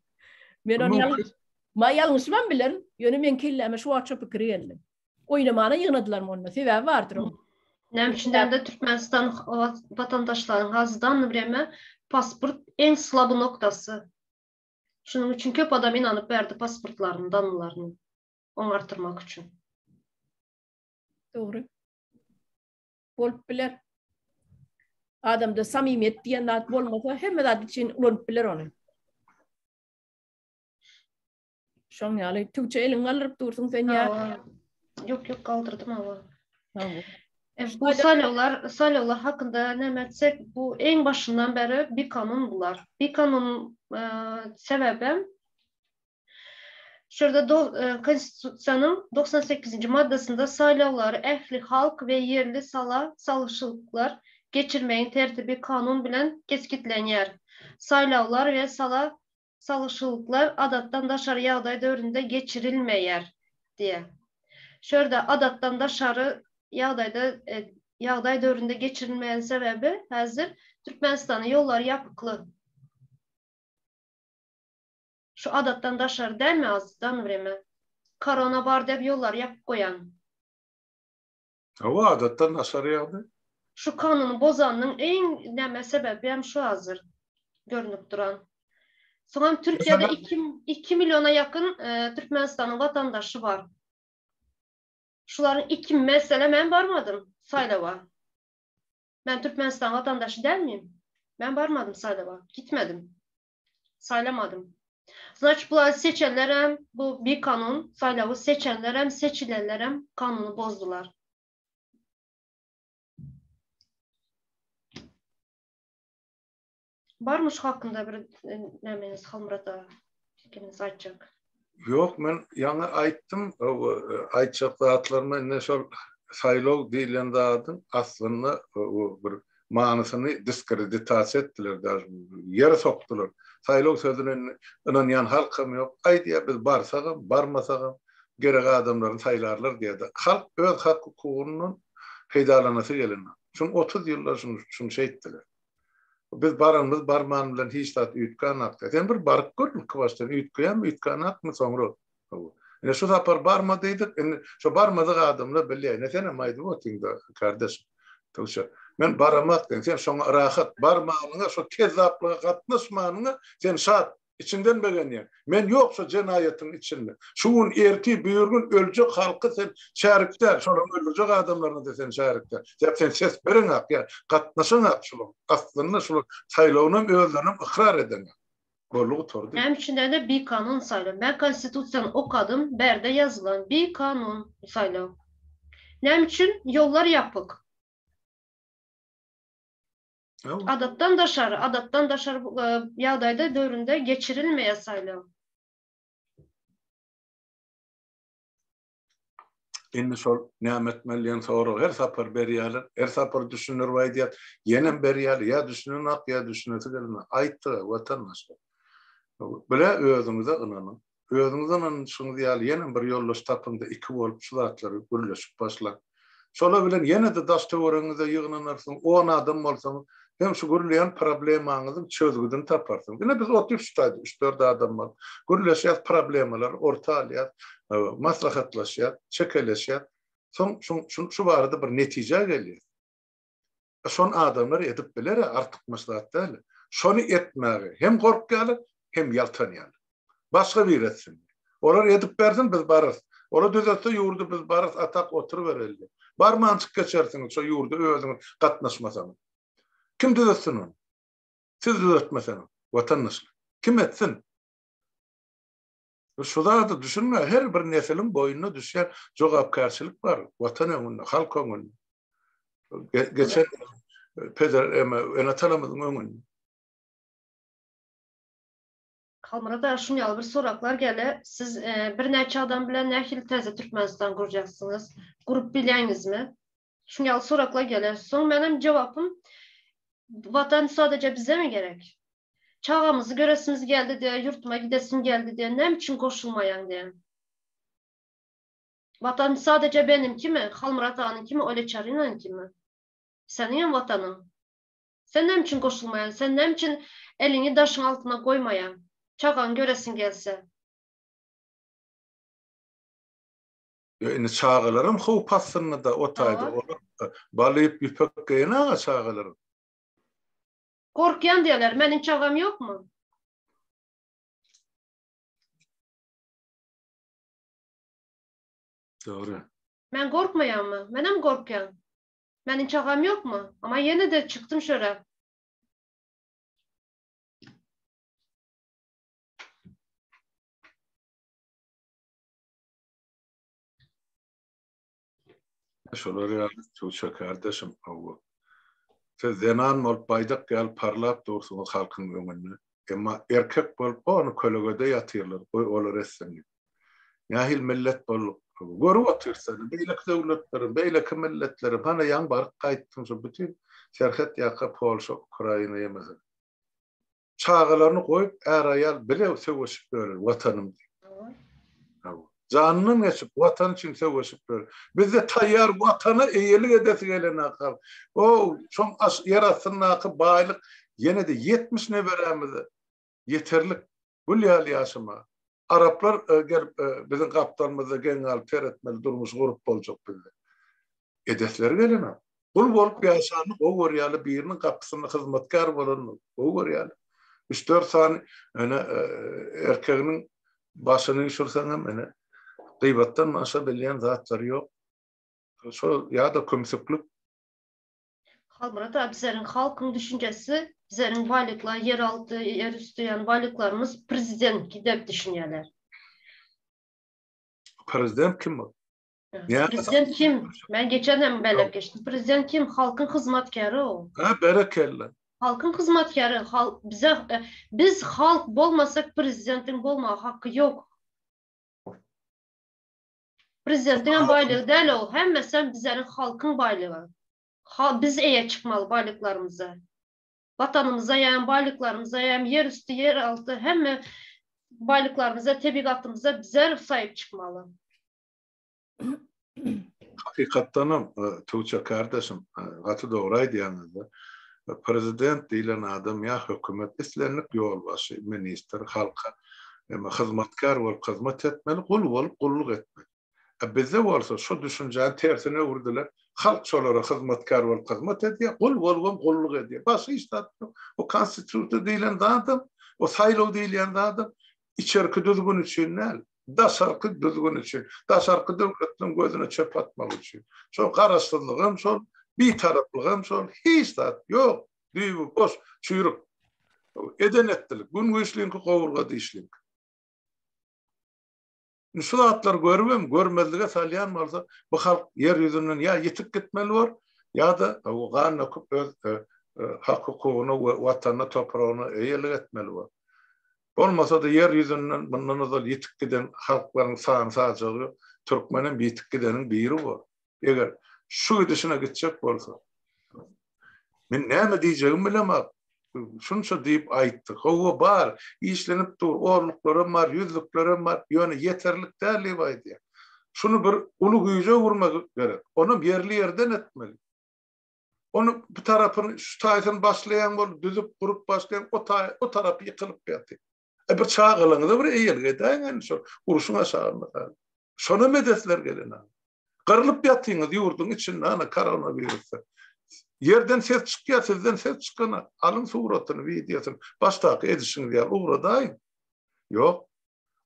Men ony ýalňyş Ma ýalňyşymam bilerin, ýöne meň kelläme şu wagt şo pikir geldi. Oýnamana ýygnadylarmy onda? Sebäbi bardyr oň. Näme üçin dälde Türkmenistan watandaşlaryň hazir danny vremya pasport iň slaby noktasy. Şunuň üçin köp adam inanyp berdi pasportlaryny, dannylaryny oňartyrmak üçin. Dogry. Bolup biler. Adamda samimiýet diýen zat bolmasa, hemme zat üçin ulanyp biler ony. Şoň ýaly tüwçe eliňi galdyryp dursuň sen ýa. Ýok, ýok, galdyrdym awa. E, bu saýlawlar, saýlawlar hakynda näme etsek, bu iň başyndan bäri bikanun bular. Bikanun e, sebäbi Şu ýerde Konstitusiýanyň 98-nji maddasynda saýlawlary ähli halk we ýerli sala salyşlyklar geçirmegiň tertibi kanun bilen kesgitlenýär. Saýlawlar we sala salyşlyklar adatdan daşary ýagdaý döwründe geçirilmeýär diýýär. Şu ýerde adatdan daşary ýagdaýda ýagdaý döwründe geçirilmeýän sebäbi häzir Türkmenistanyň ýollary ýapykly. Şu adatdan daşary dälmi azdan vreme. Korona bar dep ýollary ýapyp goýan. Hawa adatdan daşary ýagdaý. Şu kanuny bozanyň iň näme sebebi hem şu hazir görünip duran. Soňam Türkiýede iki milliona ýakyn Türkmenistanyň watandaşy bar. Şularyň iki mesele men barmadym saýlawa. Men Türkmenistan watandaşy dälmim? Men barmadym saýlawa. Gitmedim. Saýlamadym. Znaçit bulary seçenlerem bu bikanun saýlawy seçenlerem seçilenlerem kanuny bozdular. Barmy şu hakynda bir nämeňiz Halmyrat aga pikiriňizi aýtjak. Ýok men ýaňy aýtdym aýtjak zatlarymy indi şol saýlaw diýlen zadyň aslynda bir manysyny diskreditasiýa etdiler daž ýere sokdular. Saýlaw sözüne indi ynanýan halkam ýok. Aý diýýär biz barsagam barmasagam gerek adamlaryny saýlarlar diýýär-de. Halk öz hak hukugyndan peýdalanasy gelenok. Şuny 30 ýylda şuny şuny şeýtdiler. Biz baranymyz barman bilen hiç zat üýtgänakda. Sen bir baryp gör ilki başdan üýtgeýärmi üýtgänakmy soňra. Ine şu sapar barma diýdik, indi şo barmadyk adamlar bilýär. Ine senem aýdyp otyňda kardeşim. Tugça. Men baramak diýen, sen şoňa rahat barmanyňa, şo kezzaplyga gatnaşmanyňa sen şat, içiňden begenýäň. Men ýok şo jenaýatyň içinde. Şu gün, ertir, birgün öljek halky sen şärik däl, şolaryň öldürjek adamlaryna-da sen şärik däl. Sebäp sen ses bereňak ýa gatnaşaňak şularyň. Aslynda şular saýlawynam özlerinem ykrar edeňak. Boldy gutardy. Näme üçin diýende bikanun saýlaw. Men konstitusiýany okadym, bärde ýazylan bikanun saýlaw. Näme üçin ýollar ýapyk? Adatdan daşary, adatdan daşary ýagdaýda döwründe geçirilmeýär saýlaw. Indi şol näme etmeli diýen soragy her sapar berýärler. Her sapar düşündirip aýdýar. Ýenem berýärler. Ýa düşünenok, ýa düşünesi gelenok. Aýtdyk, watandaşlar. Bile özüňize ynanyň. Özüňize ynanyşyňyz ýaly ýenem bir ýoldaş tapyň-da iki bolup şu zatlary gürleşip başlaň. Şolar bilen ýene-de daş-töweregiňize ýygnanarsyňyz, on adam bolsaňyz, hem şu gürleýän problemaňyzyň çözgüdini taparsyňyz. Ine biz otyrys şu taýda üç-dört adam bolup, gürleşýäs, problemalary orta alýas, maslahatlaşýas, çekeleşýäs. Soň şu şu barada bir netijä gelýäs. Şony adamlar edip biler-ä, artykmaç zat däl. Şony etmäge hem gorkýarlar, hem ýaltanýarlar. Başga biri etsin diýip. Olar edip bersin, biz bararys. Olar düzetse ýurdy biz bararys, a tak oturybereli diýip. Barmanjyk geçersiňiz şo ýurda özüňiz gatnaşmasaňyz. Kim düzetsin ony? Siz düzetmeseňiz, watandaşlar. Kim etsin? Şu zada düşünme, her bir nesiliň boýnuna düşýän jogapkärçilik bar, watan öňünde, halk öňünde. Geçen peder, ene-atalarymyzyň öňünde. Halmyrat aga şuny ýaly bir soraklar gele, siz birnäçe adam bilen nähili täze Türkmenistan gurjaksyňyz? Gurup bilýäňizmi? Şuny ýaly soraklar gele. Soň menem jogapym Watan sadece bizemi gerek? Çagamyzy göresimiz geldi diýe, ýurtuma gidesim geldi diýe, näme üçin goşulmaýaň diýe. Watan sadece benimkimi, Halmyrat aganyňkymy, Olya Çarinanyňkymy? Seniňem watanyň. Sen näme üçin goşulmaýaň? Sen näme üçin eliňi daşyň altyna goýmaýaň? Çagaňy göresiň gelse. Ýa indi çagalaram howp astynda-da o taýda. Olar balyp ýüpek geýen-aga çagalaram. Gorkýan diýerler, meniň çagam ýokmy? Dogry. Men gorkmaýanmy? Menem gorkýan. Meniň çagam ýokmy? Amma ýene-de çykdym şöre. Şolar ýaly Tuğçe kardeşim hawa. Siz zenan bolup baýdak ýaly parlap dursuňyz halkyň öňünde. Emma erkek bolup ony kölegede ýatyrlar, goý olar etsin diýip. Nähili millet bolduk. Görüp otyrys indi beýleki döwletleri, beýleki milletleri. Hana ýaňy baryp gaýtdym şu bütin serhet ýaka Polşa, Ukraina ýemese. Çagalaryny goýup är-aýal bile söweşip ýörler Watanym diýip. Hawa. Janyndan geçip Watan üçin söweşip ýör. Bizde taýýar Watana eýelik edesi gelen halk. O şoň ýer astyndaky baýlyk ýene-de 70 neberämize ýeterlik gül ýaly ýaşamaga. Araplar gelip biziň gapdalymyzda geň galyp seretmeli durmuşy gurup boljak bizde. Edesleri gelenok. Gul bolup ýaşanyny gowy görýärler, biriniň gapysynda hyzmatkär bolanyny gowy görýärler. Üç-dört sany ene erkeginiň başyny üýşürseňem ene gybatdan başga bilýän zatlary ýok. Şo ýa-da kümsüklik. Halmyrat aga bizleriň halkyň düşünjesi bizleriň baýlyklar ýer alty ýer üsti ýany baýlyklarymyz prezidentki dep düşünýärler. Prezident kim ol? Prezident kim? Men geçen hem belläp geçdim. Prezident kim? Halkyň hyzmatkäri ol. Ha, berekella. Halkyň hyzmatkäri, halk bize biz halk bolmasak prezidentiň bolmaga haky ýok. Prezidentiň hem baýlygy däl ol, hemmesem bizleriň halkyň baýlygy. Ha, biz eýe çykmaly baýlyklarymyza. Watanymyza ýa baýlyklarymyza ýa ýer üsti, ýer alty hemme baýlyklarymyza, tebigatymyza bizler saýyp çykmaly. Hakykatdanam Tuğçe kardeşim gaty dogry aýdýaňyzda. Prezident diýlen adam ýa hökümet islendik ýolbaşçy, ministr halka hyzmatkär bolup hyzmat etmeli, gul bolup gulluk etmeli. A bizde bolsa şu düşünjäni tersine öwürdiler. Halk şolara hyzmatkär bolup hyzmat edýär, gul bolubam gulluk edýär. Başga hiç zat ýok. O konstitusiýa diýlen zadam, o saýlaw diýilýän zadam içerki düzgün üçin däl, daşarky düzgün üçin, daşarky döwletleriň gözüne çöp atmak üçin. Şol garaşsyzlygam şol, bitaraplygam şol, hiç zat ýok. Düýbi boş, çüýrük. Eden etdilik. Gün güýçliňki, gowurga dişliňki. Indi şu zatlary görübem görmezlige salýan bolsa, bu halk ýer ýüzünden ýa ýitip gitmeli bor, ýa-da gan döküp öz hak-hukugyna we watanyna, topragyna eýelik etmeli bor. Bolmasa-da ýer ýüzünden mundan ozal ýitip giden halklaryň sany-sajagy ýok. Türkmenem ýitip gideniň biri bor. Eger şu gidişine gitjek bolsa, men näme diýjegimi bilemok. Şunça diýip aýtdyk. Hawa, bar, işlenip dur, orluklaram bar, ýüzlüklerem bar, ýöne ýeterlik däl diýip aýdýar. Şuny bir uly güýje öwürmek gerek. Onam ýerli-ýerden etmeli. Ony bu tarapyny, şu taýsyny başlaýaň bolup, düzüp, gurup başlaýaň, o taý, o tarapy ýykylyp ýatyr. E bir çagalaryňyza bir eýelik edäýiň indi şol urşuň aşagynda. Şonam edesler gelenok. Gyrlyp ýatyňyz ýurduň içinde ana koronawirusda. Ýerden ses çykýar, sizden ses çykana. Alyň suratyny, wideosyny. Başdaky edişiňiz ýaly ugradaýyň. Ýok.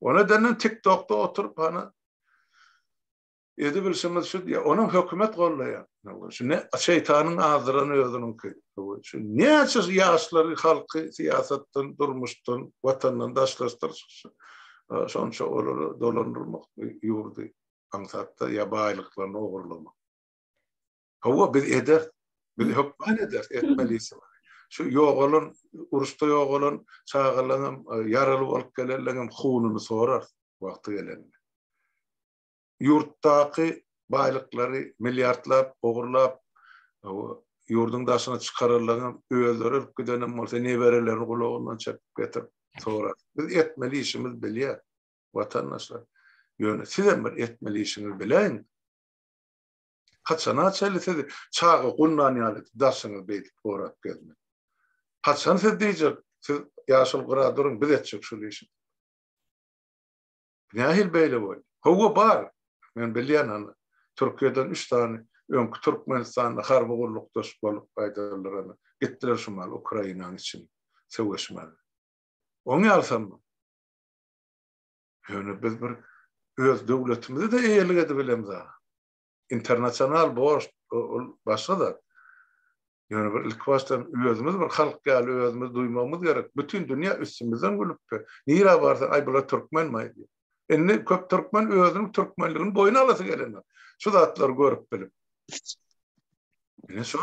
Ony edenden TikTokda oturyp hana edibilşimiz şu diýýär. Onuň hökümet gollaýar. Şu ne şeýtanyň azdyrany özüniňki. Şu näçe ýaşlary halky syýasatdan, durmuşdan, watandan daşlaşdyryş. Şonça olary dolandyrmak ýurdy. Aňsatda ýa baýlyklaryny ogurlamak. Hawa, biz ederis. Biz hökman ederis, etmeli işi bar. Şu ýogalan, uruşda ýogalan çagalaryň hem, ýaraly bolup gelenleriň hem hununy sorarys wagty gelende. Ýurtdaky baýlyklary milliardlap ogurlap, ýurduň daşyna çykaranlaryň hem özleri ölüp gidenem bolsa neberelerini gulagyndan çekip getirip sorarys. Biz etmeli işimizi bilýäris. Watandaşlar, ýöne sizem bir etmeli işiňizi biläýiň. Haçana çenli siz çaga gundan ýaly edip daşyňyzy beýdip gorap gezmeli? Haçan siz diýjek, siz ýaşuly gyra duruň, biz etjek şul işi. Nähili beýle bolýar? Hawa bar. Men bilýän hany. Türkiýeden üç sany öňki Türkmenistanda harby gullukdaş bolup gaýdarlar hany. Gitdiler şu mal Ukrainanyň içine söweşmäge. Oň ýalysam bar. Ýöne biz bir öz döwletimize-de eýelik edibilemzok. Internasional borç ol başga zat. Ýöne bir ilki başdan özümiz bir halk ýaly özümizi duýmagymyz gerek. Bütin dünýä üstümizden gülüpdi. Nirä barsaň, aý bular türkmenmi diýip. Indi köp türkmen özüniň türkmenligini boýun alasy gelenok. Şu zatlary görüp bilip. Ine şol.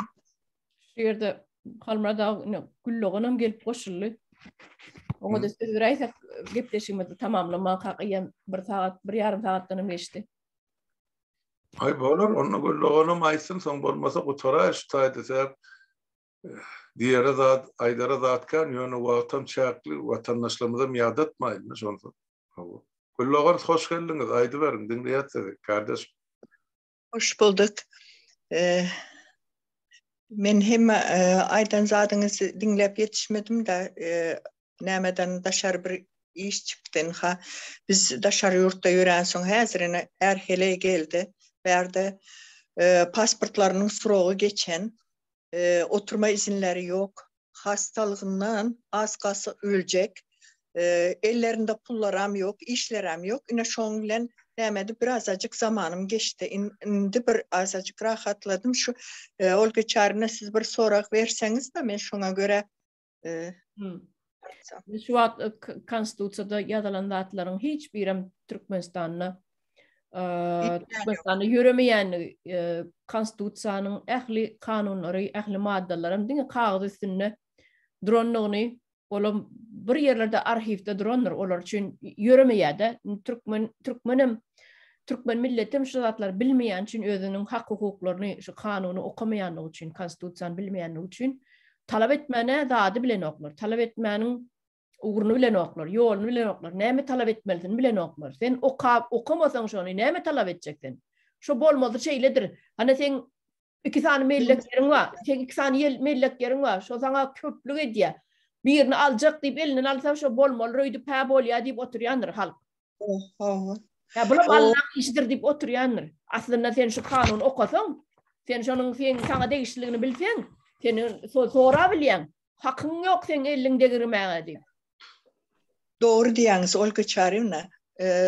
Şu ýerde Halmyrat aga ine Gülloganam gelip goşuldy. Oňa da söz beräýsek gepleşigimizi tamamlamakak eýýäm bir sagat, bir ýarym sagatdan hem geçdi. Aý bolar, onda Gülloganam aýtsyn, soň bolmasa gutaraý şu taýda sebäp diýere zat, aýdara zat kän, ýöne wagtam çäkli, watandaşlarymyzam ýadatmaýyn şonsa. Hawa. Güllogan hoş geldiňiz, aýdyberiň, diňleýäs sizi, kardeş. Hoş bulduk. Men hem aýdan zadyňyzy diňläp ýetişmedim-de, nämeden daşary bir iş çykdy ynha. Biz daşary ýurtda ýöränsoň häzir ine är-heleý geldi. Bärde pasportlarynyň srogy geçen, oturma izinleri ýok. Hassalygyndan az galsa öljek. Ellerinde pullaram ýok, işlerem ýok. Ine şoň bilen nämedi birazajyk zamanym geçdi. Indi bir azajyk rahatladym. Şu Olga Çaryna siz bir sorag berseňiz-de men şoňa görä Şu wagt konstitusiýada ýazylan zatlaryň hiç birem Türkmenistanda Türkmenistanda ýöremeýänligi, konstitusiýanyň ähli kanunlary, ähli maddalaram diňe kagyz üstünde durandygyny, olam bir ýerlerde arhiwde durandyr, olar üçin ýöremeýär-de. Türkmen türkmenem türkmen milletem şu zatlary bilmeýän üçin özüniň hak-hukuklaryny, şu kanuny okamaýanlygy üçin, konstitusiýany bilmeýänligi üçin talap etmäne zady bilenoklar. Talap etmäniň Ugruny bilenoklar, ýoluny bilenoklar, näme talap etmelisini bilenoklar. Sen okap, okamasaň şony näme talap etjek sen? Şo bolmaly şeýledir. Hany seň iki sany mellek ýeriň bar. Seň iki sany ýel mellek ýeriň bar. Şo saňa köplük edýär. Birini aljak diýip elinden alsa şo bolmaly öýdüp hä bolýar diýip oturýandyr halk. Hawa. Ýa bulam Allaň işidir diýip oturýandyr. Aslynda sen şu kanuny okasaň. Sen şonuň seň saňa degişliligini bilseň, sen sora bilýäň. Hakyň ýok seň elliň degirmäge diýip. Dogry diýýäňiz Olga Çaryewna.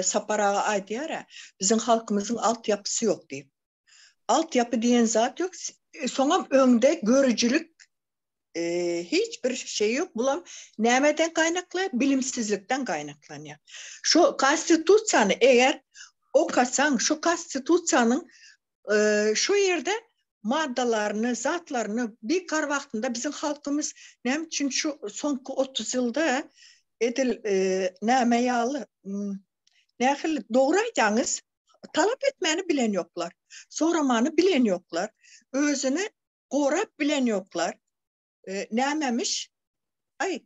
Sapar aga aýdýar-a, biziň halkymyzyň altyapysy ýok diýip. Altyapy diýen zat ýok. Soňam öňde görüjilik hiç bir şey ýok. Bulam nämeden gaýnaklanýar? Bilimsizlikden gaýnaklanýar. Şu konstitusiýany eger okasaň, şu konstitusiýanyň şu ýerde maddalaryny, zatlaryny bikar wagtynda biziň halkymyz näme üçin şu soňky 30 ýylda edil näme ýaly nähili dogry aýdýaňyz talap etmäni bilen ýoklar, soramany bilen ýoklar, özüni gorap bilen ýoklar. Nämemiş? Aý,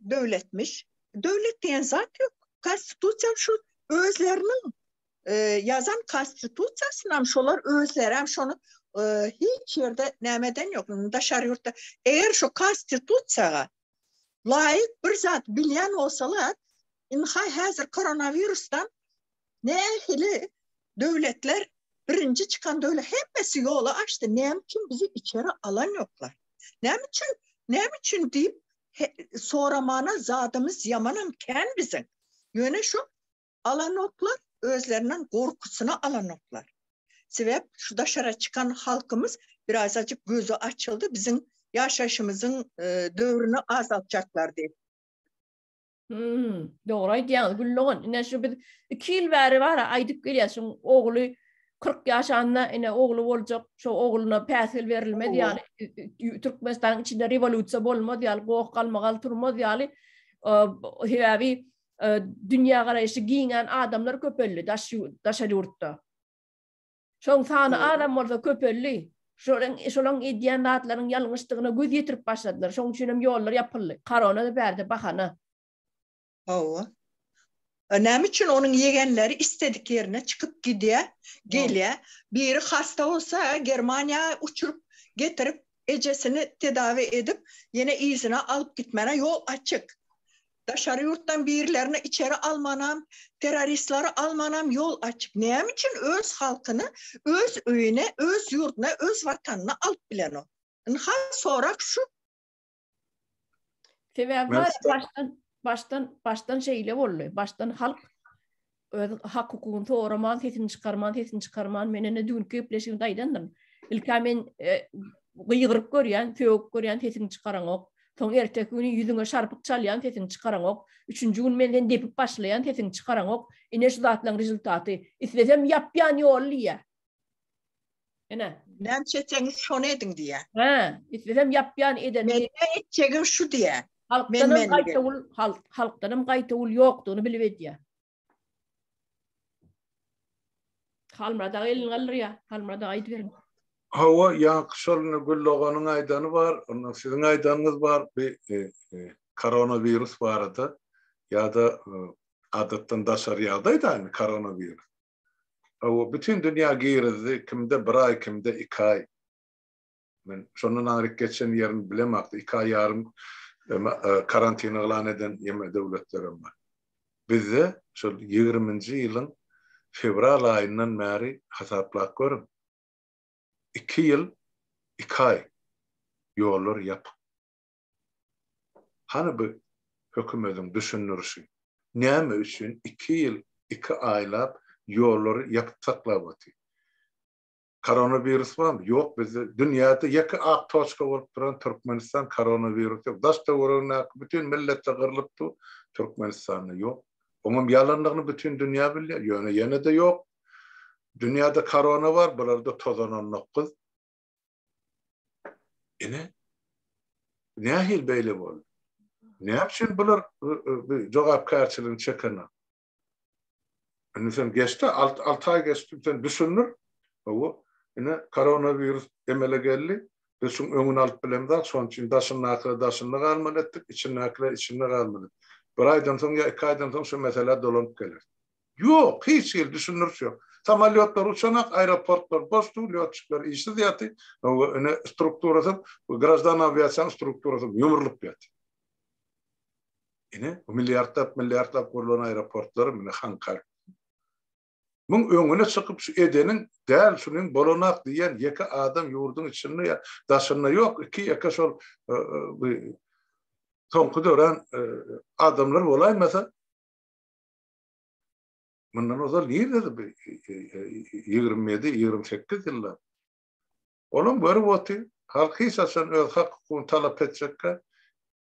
döwletmiş. Döwlet diýen zat ýok. Konstitusiýam şu özleriniň ýazan konstitusiýasynam şolar özlerem şony hiç ýerde nämeden ýok. Daşary ýurtda eger şu konstitusiýaga laýyk bir zat bilýän bolsalar, ynha häzir koronawirusdan Nähili döwletler birinji çykan döwlet hemmesi ýoly açdy näme üçin bizi içeri alan ýoklar näme üçin näme üçin diýip soramana zadymyz ýamanam kän biziň ýöne şu alanoklar özlerinden gorkusyna alanoklar sebäp şu daşara çykan halkymyz birazajyk gözi açyldy biziň ýaşaýşymyzyň döwrüni azaltjaklar diýip. Hmm, dogry aýdýaňyz Güldogan. Ine şu biz 2 ýyl bäri bara aýdyp gelýäs şuň ogly 40 ýaşanda ine ogly boljak, şo ogluna päsgel berilmez ýaly, Türkmenistanyň içinde rewolýusiýa bolmaz ýaly, goh galmagal turmaz ýaly, sebäbi dünýä garaýşy giňän adamlar köpeldi daş daşary ýurtda. Şoň sany azam bolsa köpeldi. Şolaň şolaň edýän zatlarynyň ýalňyşdygyna göz ýetirip başladylar. Şoň üçin hem ýollar ýapyldy. Korona-da bärde bahana. Hawa. Näme üçin onuň ýegenleri istedik ýerine çykyp gidýär, gelýär. Biri hasta bolsa Germaniýa uçuryp getirip ejesini tedawi edip ýene yzyna alyp gitmäne ýol açyk. Daşary ýurtdan birilerini içeri almanam, terroristlary almanam ýol açyk. Näme üçin öz halkyny öz öýüne, öz ýurduna, öz watanyna alyp bilenok? Ynha sorag şu. Sebäbi bar başdan başdan başdan şeýle boldy. Başdan halk öz hak hukugyny soraman, sesini çykarman, sesini çykarman, men ene düýnki gepleşigimde aýdandym. Ilkä men e, gygyryp görýän, sögüp görýän sesiňi çykaraňok. Soň erteki güni ýüzüňe şarpyk çalýan sesiňi çykaraňok. Üçünji gün men seni depip başlaýan sesiňi çykaraňok. Ine şu zatlaryň rezultaty. Islesem ýapýan ýoly diýýär. Ine. Näme etseňiz şony ediň diýýär. Hä, islesem ýapýan edeni. Men etjegim şu diýýär. Halkdanam gaýtawul, halkdanam gaýtawul ýokdugyny bilip edýär. Halmyrat aga elini galdyrýar. Halmyrat aga aýdyberiň. Hawa, ýaňky şol indi Gülloganyň aýdany bar, ondan siziň aýdanyňyz bar, bi koronawirus barada ýa-da adatdan daşary ýagdaý-da indi koronawirus. Hawa, bütin dünýä girizdi, kimde bir aý, kimde iki aý. Men şondan aňryk geçen ýerini bilemok, iki aý ýarym karantin yglan eden ýeme döwletlerem bar. Bizde şol ýigriminji ýylyň fewral aýyndan bäri hasaplap görüň, iki ýyl iki aý ýollar ýapyk. Hany bu hökümediň düşündirişi? Näme üçin iki ýyl iki aýlap ýollary ýapyp saklap otyr? Koronawirus barmy? Ýok bizde. Dünýäde ýeke ak toçka bolup duran Türkmenistan koronawirus ýok. Daş töweregindäki bütin milletde gyrlyp dur, Türkmenistanda ýok. Oňam ýalandygyny bütin dünýä bilýär, ýöne ýene-de ýok. Dünýäde korona bar, bularda tozan 19. Ine, nähili beýle boldy? Näme üçin bular jogapkärçiligini çekenok? Indi sen geçdi, 6 aý geçdi, sen düşündir. Hawa, ine koronawirus emele geldi. Biz şuň öňüni alyp bilemzok, şonuň üçin daşyndakylar daşynda galmaly etdik, içindäkiler içinde galmaly. Bir aýdan soň ýa iki aýdan soň şu meselä dolanyp geleris. Ýok, hiç hili düşündiriş ýok. Samolýotlar uçanak, aeroportlar boş dur, lýotçikler işsiz ýaty. Hawa, ine strukturasy, graždan awiasiýanyň strukturasy ýumrulyp ýaty. Ine, bu milliardlap, milliardlap gurlan aeroportlar, mine haňkar. Muň öňüne çykyp şu edeniň däl şunyň bolanak diýen ýeke adam ýurduň içinde ýa daşynda ýok iki ýeke şol bu soňky dörän adamlar bolaýmasa mundan ozal nirdedi bu 27 28 ýyllap olam görüp otyr halk hiç haçan öz hak hukugyny talap etjekkä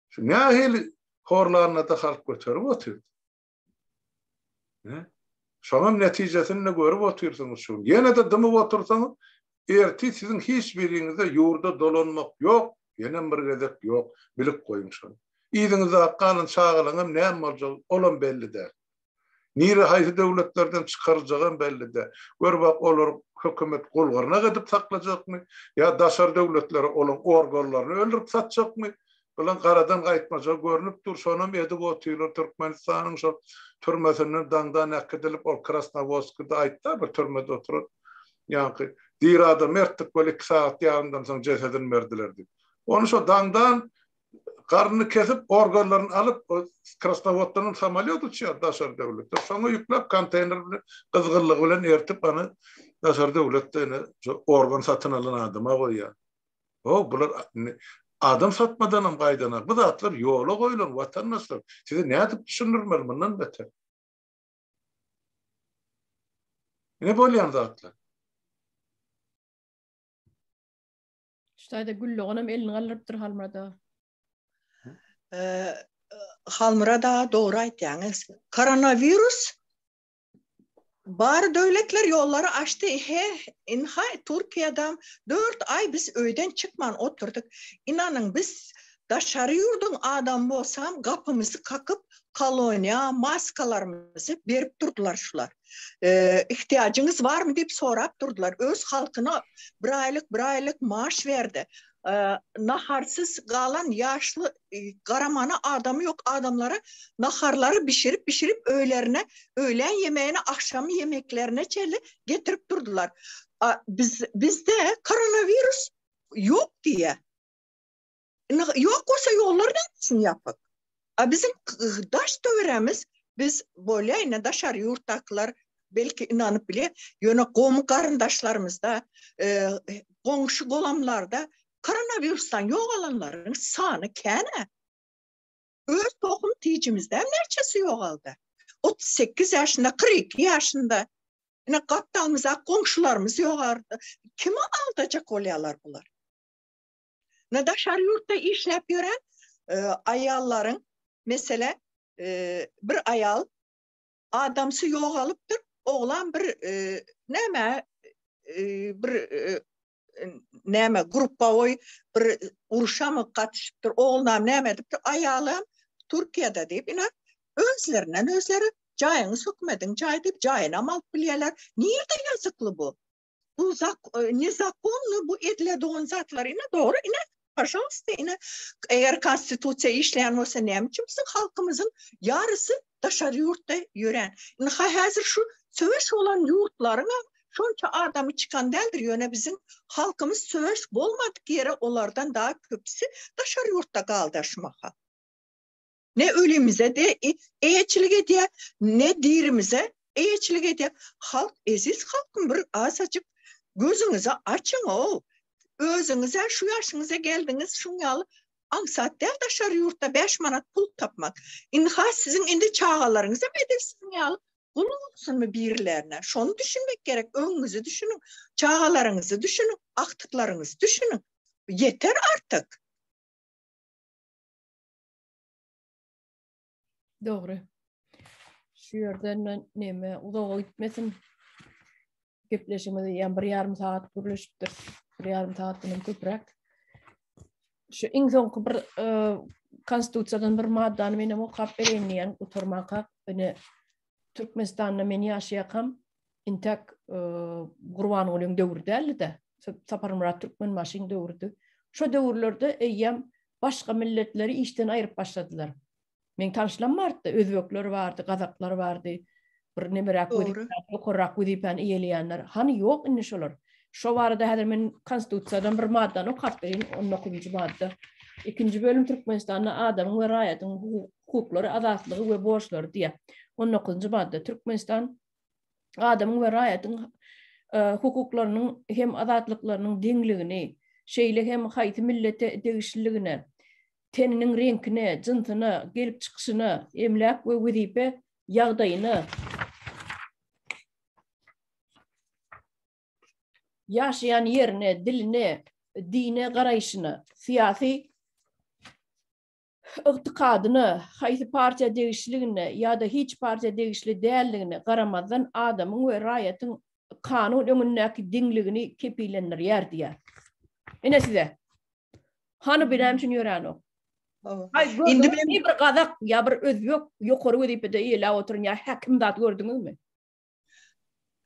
şu nähili horlanda-da halk göterip otyrdy. Şonuň netijesini-de görüp otyrsyňyz şu gün. Ýene-de dymyp otursaňyz, ertir siziň hiç biriňize ýurda dolanmak ýok, ýenem bir gezek ýok, bilip goýuň şony. Yzyňyzda galan çagalaryňam näme boljagy, olam belli däl. Nire haýsy döwletlerden çykaryljagam belli däl. Gör bak olary hökümet gulgyrnak edip saklajakmy ýa daşary döwletlere olaň organlaryny öldürip satjakmy? Bulan garadan gaýtmajagy görnüp dur, şonam edip otyrlar Türkmenistanyň şol türmesinden daňdan äkidilip ol Krasnowodskide aýtda bir türmede oturan ýaňky diri adamy ertdik weli iki sagat ýarymdan soň jesedini berdiler diýip. Ony şo daňdan garnyny kesip organlaryny alyp Krasnowoddan hem samolýot uçýar daşary döwlete. Şoňa ýükläp konteýner bilen gyzgynlygy bilen ertip ony daşary döwletde ine şo organ satyn alan adama goýýar. Ho, bular adam satmadanam gaýdanak. Bu zatlar ýola goýlan watandaşlar. Size nädip düşündirmeli mundan beter? Ine bolýan zatlar. Şu taýda Gülloganam elini galdyrypdyr Halmyrat aga. Halmyrat aga dogry aýtýaňyz. Koronawirus Bar döwletler ýollary açdy he ynha Türkiýedam dört aý biz öýden çykman oturdyk ynanyň biz daşary ýurduň adamy bolsam gapymyzy kakyp koloniýa maskalarymyzy berip durdylar şular ihtiýajyňyz barmy diýip sorap durdylar öz halkyna bir aýlyk bir aýlyk maaş berdi naharsyz galan ýaşly garamana adamy ýok adamlara naharlary bişirip bişirip öýlerine öýlän ýemegine agşam ýemeklerine çenli getirip durdular. Biz bizde koronawirus ýok diýýär. Ýok bolsa ýollar näme üçin ýapyk? A biziň daş töweregimiz biz bolýa ine daşary ýurtdakylar belki ynanyp bilýär, ýöne gomy garyndaşlarymyzda, goňşy golamlarda koronawirusdan ýogalanlaryň sany kän-ä. Öz tohum tijimizden näçesi ýogaldy? 38 ýaşynda, 42 ýaşynda. Ine gapdalymyzdaky goňşularymyz ýogaldy. Kimi aldajak bolýarlar bular? Ne daşary ýurtda işläp ýören aýallaryň mesele bir aýal adamsy ýogalypdyr, oglan bir näme bir näme gruppawoý bir urşamy gatyşypdyr, oglunam näme edipdir, aýalam Türkiýede diýip ine özlerinden özleri jaýyňyz hökümediň jaýy diýip jaýynam alyp bilýärler. Nirde ýazykly bu? Bu zak nezakonny bu ediledogan zatlar ine dogry ine pažalsta ine eger konstitusiýa işleýän bolsa näme üçin biziň halkymyzyň ýarysy daşary ýurtda ýörän ynha häzir şu söweş bolan ýurtlaryň şonça adamy çykan däldir ýöne biziň halkymyz söweş bolmadyk ýere olardan daha köpüsi daşary ýurtda galdy şu mahal. Ne ölimize de eýeçilik edýär, ne dirimize eýeçilik edýär. Halk, eziz halkym bir azajyk gözüňizi açyň-ow. Özüňiz-ä şu ýaşyňyza geldiňiz, şuň ýaly aňsat däl daşary ýurtda bäş manat pul tapmak. Ynha siziň indi çagalaryňyzam edil siziň ýaly gul bolsunmy birilerine? Şony düşünmek gerek, öňüňizi düşüniň, çagalaryňyzy düşüniň, agtyklaryňyzy düşüniň. Ýeter artyk. Dogry. Şu ýerden neme uzaga gitmesin. Gepleşigimiz ýa bir ýarym sagat gürleşipdir. Bir ýarym sagatdan hem köpräk. Şu iň soňky bir e, konstitusiýadan bir maddany men hem okap bereýin diýen gutarmaka. Ine Türkmenistanda men ýaşaýakam intäk e, Gurbangulyň döwri däldi-de. Saparmyrat Türkmenbaşyň döwrüdi. Şo döwürlerde eýýäm başga milletleri işden aýryp başladylar. Meň tanşlarym bardy, özbekler bardy, gazaklar bardy. Bir nemeräk wezipäni, ýokarrak wezipäni eýeleýänler. Hany ýok indi şolar. Şo barada häzir men konstitusiýadan bir maddany okap bereýin, 19-njy madda. Ikinji bölüm Türkmenistanda adamyň we raýatyň hukuklary, azatlygy we borçlary diýýär. 19-njy madda Türkmenistan. Adamyň we raýatyň hukuklarynyň hem azatlyklarynyň deňligini, şeýle hem haýsy millete degişliligine, teniniň reňkine, jynsyna, gelip çykyşyna, emläk we wezipe ýagdaýyna, ýaşaýan ýerine, diline, dine garaýşyna, syýasy ygtykadyna, haýsy partiýa degişliligine ýa-da hiç partiýa degişli däldigine garamazdan adamyň we raýatyň kanun öňündäki deňligini kepillendirýär diýýär. Ine size. Hany bu näme üçin ýöränok? Haý, indi men bir gazak ýa bir özbek ýokary wezipede eýeläp oturan ýa häkim zat gördüňizmi?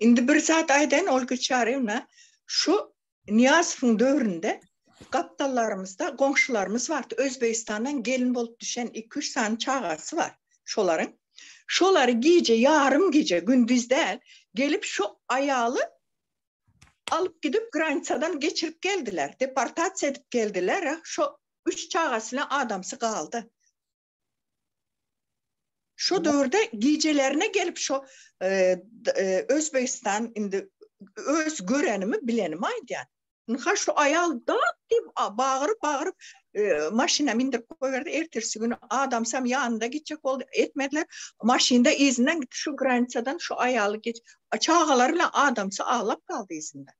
Indi bir zat aýdaýyn Olga Çaryýewna, şu Nyýazowyň döwründe gapdallarymyzda goňşularymyz bardy, Özbegistandan gelin bolup düşen iki-üç sany çagasy bar şolaryň. Şolary gije, ýarym gije, gündiz däl, gelip şu aýaly alyp gidip granisadan geçirip geldiler, deportasiýa edip geldiler, şo üç çagasy bilen adamsy galdy. Şo döwürde gijelerine gelip şo Özbegistan indi öz görenimi bilenimi aýdýan. Ynha şu aýal dat diýip bagyryp bagyryp maşyna mindirip goýberdi. Ertesi güni adamsam ýanynda gitjek boldy, etmediler. Maşynda yzyndan gitdi şu granisadan şu aýaly geç. Çagalary bilen adamsy aglap galdy yzynda.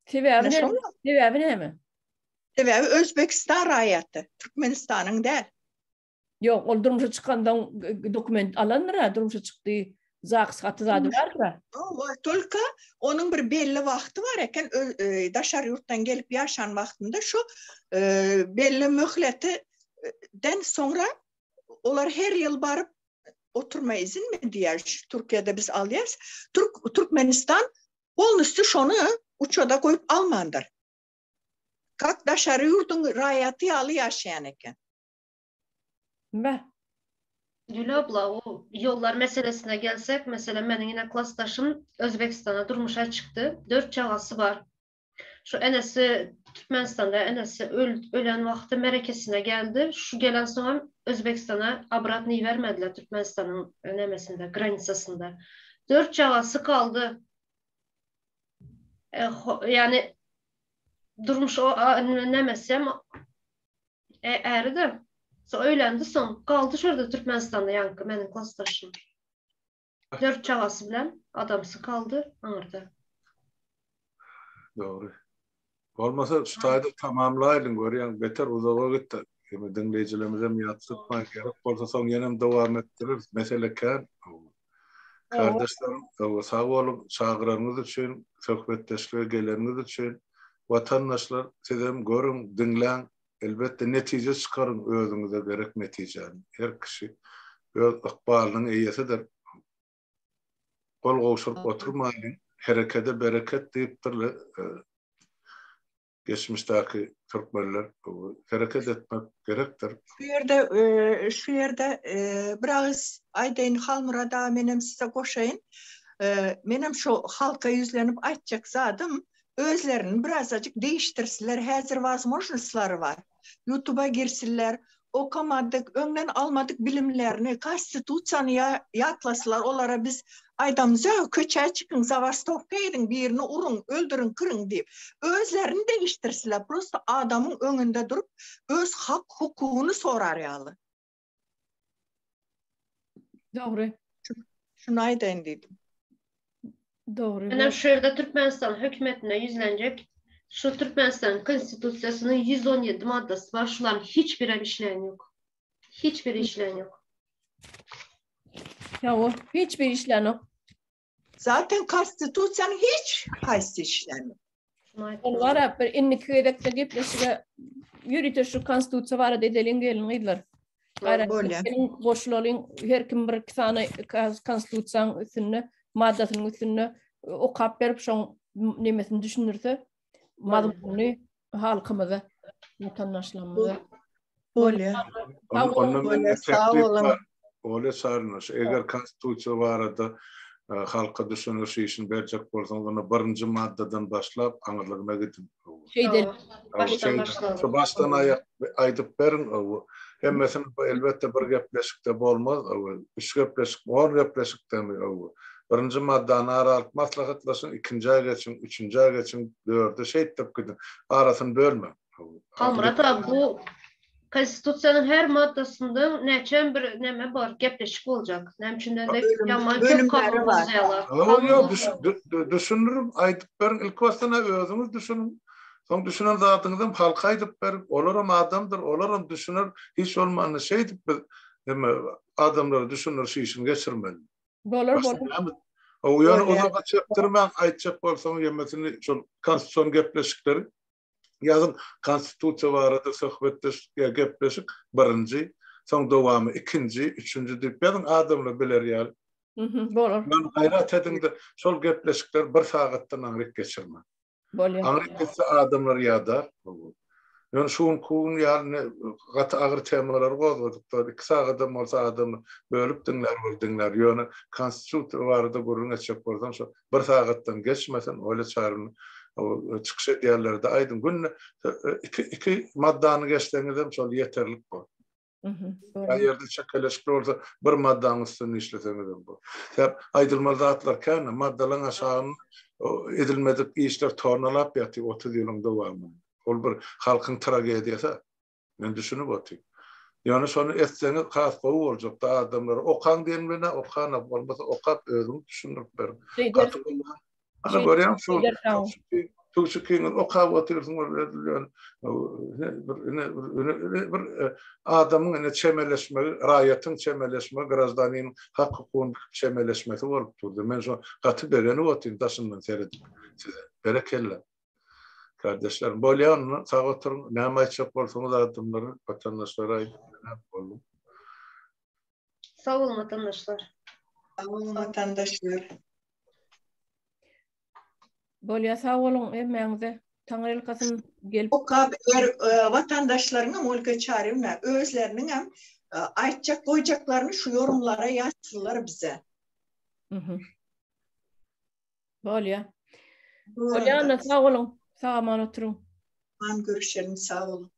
Sebäbi näme? Sebäbi näme? Sebäbi Özbegistan raýaty, Türkmenistanyň däl. Ýok, ol durmuşa çykansoň dokument alandyr-a, durmuşa çykdy, ZAGS haty zady bardyr-a. Hawa, tolka onuň bir belli wagty bar eken, daşary ýurtdan gelip ýaşan wagtynda şu belli möhleti den soňra olar her ýyl baryp oturma izinmi diýýär, şu Türkiýede biz alýarys. Türk Türkmenistan polnostýu şony uçada goýup almandyr. Kak daşary ýurduň raýaty ýaly ýaşaýan eken. Beh. Gül abla, o ýollar meselesine gelsek, meselem meniň ine klasdaşym Özbegistana durmuşa çykdy. Dört çagasy bar. Şu enesi Türkmenistanda enesi ölen wagty merekesine geldi. Şu gelen soňam Özbegistana obratno ibermediler Türkmenistanyň nemesinde, granisasynda. Dört çagasy galdy. Ýani durmuş o nemesi e, äri-de. So öýlendi soň galdy şu ýerde Türkmenistanda ýaňky meniň klasdaşym. Dört çagasy bilen adamsy galdy aňyrda. Dogry. Bolmasa şu taýda tamamlaýlyň görýäň beter uzaga gitdi. Ýöne diňleýjilerimizem ýatsytmaň gerek bolsa soň ýenem dowam etdireris. Mesele kän. Kardeşlerim sag boluň çagyranyňyz üçin, söhbetdeşlige geleniňiz üçin. Watandaşlar sizem görüň, diňläň, elbetde netije çykaryň özüňize gerek netijäni. Her kişi öz ykbalynyň eýesidir. Gol gowşuryp oturmaýlyň, herekede bereket diýipdirler. Geçmişdäki türkmenler hereket etmek gerekdir. Şu ýerde şu ýerde bir agyz aýdaýyn Halmyrat aga menem size goşaýyn. Menem şu halka ýüzlenip aýtjak zadym özlerini birazajyk değiştirsinler häzir wazmožnostlary bar. Ýutuba girsinler, okamadyk, öňden almadyk bilimlerini, konstitusiýany ýatlasylar, olara biz aýdamyzok, köçä çykyň, zabastowka ediň, birini uruň, öldüriň, kyryň diýip. Özlerini degişdirsinler, prosto adamyň öňünde durup, öz hak-hukugyny sorar ýaly. Dogry. Şuny aýdaýyn diýdim. Dogry. Menem şu ýerde Türkmenistan hökümetine ýüzlenjek. Şu Türkmenistanyň Konstitusiýasynyň 117 maddasy bar, şularyň hiç birem işleýän ýok. Hiç biri işleýän ýok. Ýa, hiç biri işlänok. Zaten konstitusiýanyň hiç haýsy işlänok. Ol bara bir indiki gezekde gepleşige ýörite şu konstitusiýa barada edeliň gelin gyzlar. Bolýar. Goşulalyň her kim bir iki sany konstitusiýanyň üstünde maddasynyň üstünde okap berip şoň nemesini düşündirse mazmunyny halkymyza watandaşlarymyza. Bolýar. Onda men teklip bar. Olya Çarynow, eger konstitusiýa barada halka düşündiriş işini berjek bolsaňyz, onda birinji maddadan başlap aňyrlygyna gidiň. Şeýdeli. Başdan başlalyň. Şu başdan aýak aýdyp beriň. Hemmesini elbetde bir gepleşikde bolmaz. Üç gepleşik, on gepleşikdemi? Birinji maddany ara alyp maslahatlaşyň, ikinjä geçiň, üçünjä geçiň, dörde şeýtdirip gidiň. Arasyny bölmäň. Halmyrat aga bu Konstitusiýanyň her maddasynda näçem bir neme bar, gepleşik boljak. Näme üçin dende ýaman köp kanun bozýarlar. Ýok, düşündiriň, aýdyp beriň. Ilki başdan özüňiz düşüniň. Soň düşünen zadyňyzam halka aýdyp beriň. Olaram adamdyr, olaram düşüner. Hiç bolmanda şeýdip biz neme adamlara düşündiriş işini geçirmeli. Bolar, bolar. O ýöne uzaga çekdirmäň, aýtjak bolsaňyz ýemesini şol konstitusion gepleşikleri Ýazyň Konstitusiýa barada söhbetdeşlik ýa gepleşik birinji, soň dowamy ikinji, üçünji diýip ýazyň adamlar biler ýaly. Bolar. Ýöne gaýrat ediňde şol gepleşikleri bir sagatdan aňryk geçirmäň. Bolýar. Aňryk gitse adamlar ýadar. Ýöne şu günki gün ýaly gaty agyr temalary gozgadyk. 2 sagadam bolsa adam bölüp diňlär, bol diňlär. Ýöne Konstitusiýa barada gürrüň etjek bolsaň şo bir sagatdan geçmesin, öyle çaryny çykyş edýänlerde aýdyň. Günde iki, iki maddany geçseňizem şol ýeterlik bor. Ýa ýerde çekeleşikli bolsa bir maddanyň üstünde işleseňizem bor. Sebäp aýdylmaly zatlar kän, maddalaryň aşagynda edilmedik işler tonalap ýatyr 30 ýylyň dowamynda. Ol bir halkyň tragediýasy. Men düşünip otyryn. Ýöne şony etseňiz has gowy boljakdy adamlara. Okaň diýen bilen-ä okanok, bolmasa okap özüňiz düşündirip beriň. Gaty gowy. Ana görýäň şu tugşukyňyz okap otyrsyň ol edilýän bir ine bir bir adamyň ine çemeleşmegi, raýatyň çemeleşmegi, graždaniniň hak-hukugyny çemeleşmesi bolup durdy. Men şo gaty begenip otyryn daşyndan seredip size. Berekella. Kardeşlerim, bolýa onda, sag oturyň, näme aýtjak bolsaňyz adamlara, watandaşlara aýdyň, näme boldy? Sag boluň watandaşlar. Sag boluň watandaşlar. Bolýa sag boluň hemmäňize. Taňryýalkasyn gelip. Okap ber watandaşlaryňam Olga Çaryewna özleriniňem aýtjak goýjaklaryny şu ýorumlara ýazsynlar bize. Bolýa. Bolýa onda sag boluň. Sag aman oturyň. Aman görüşelim sag boluň.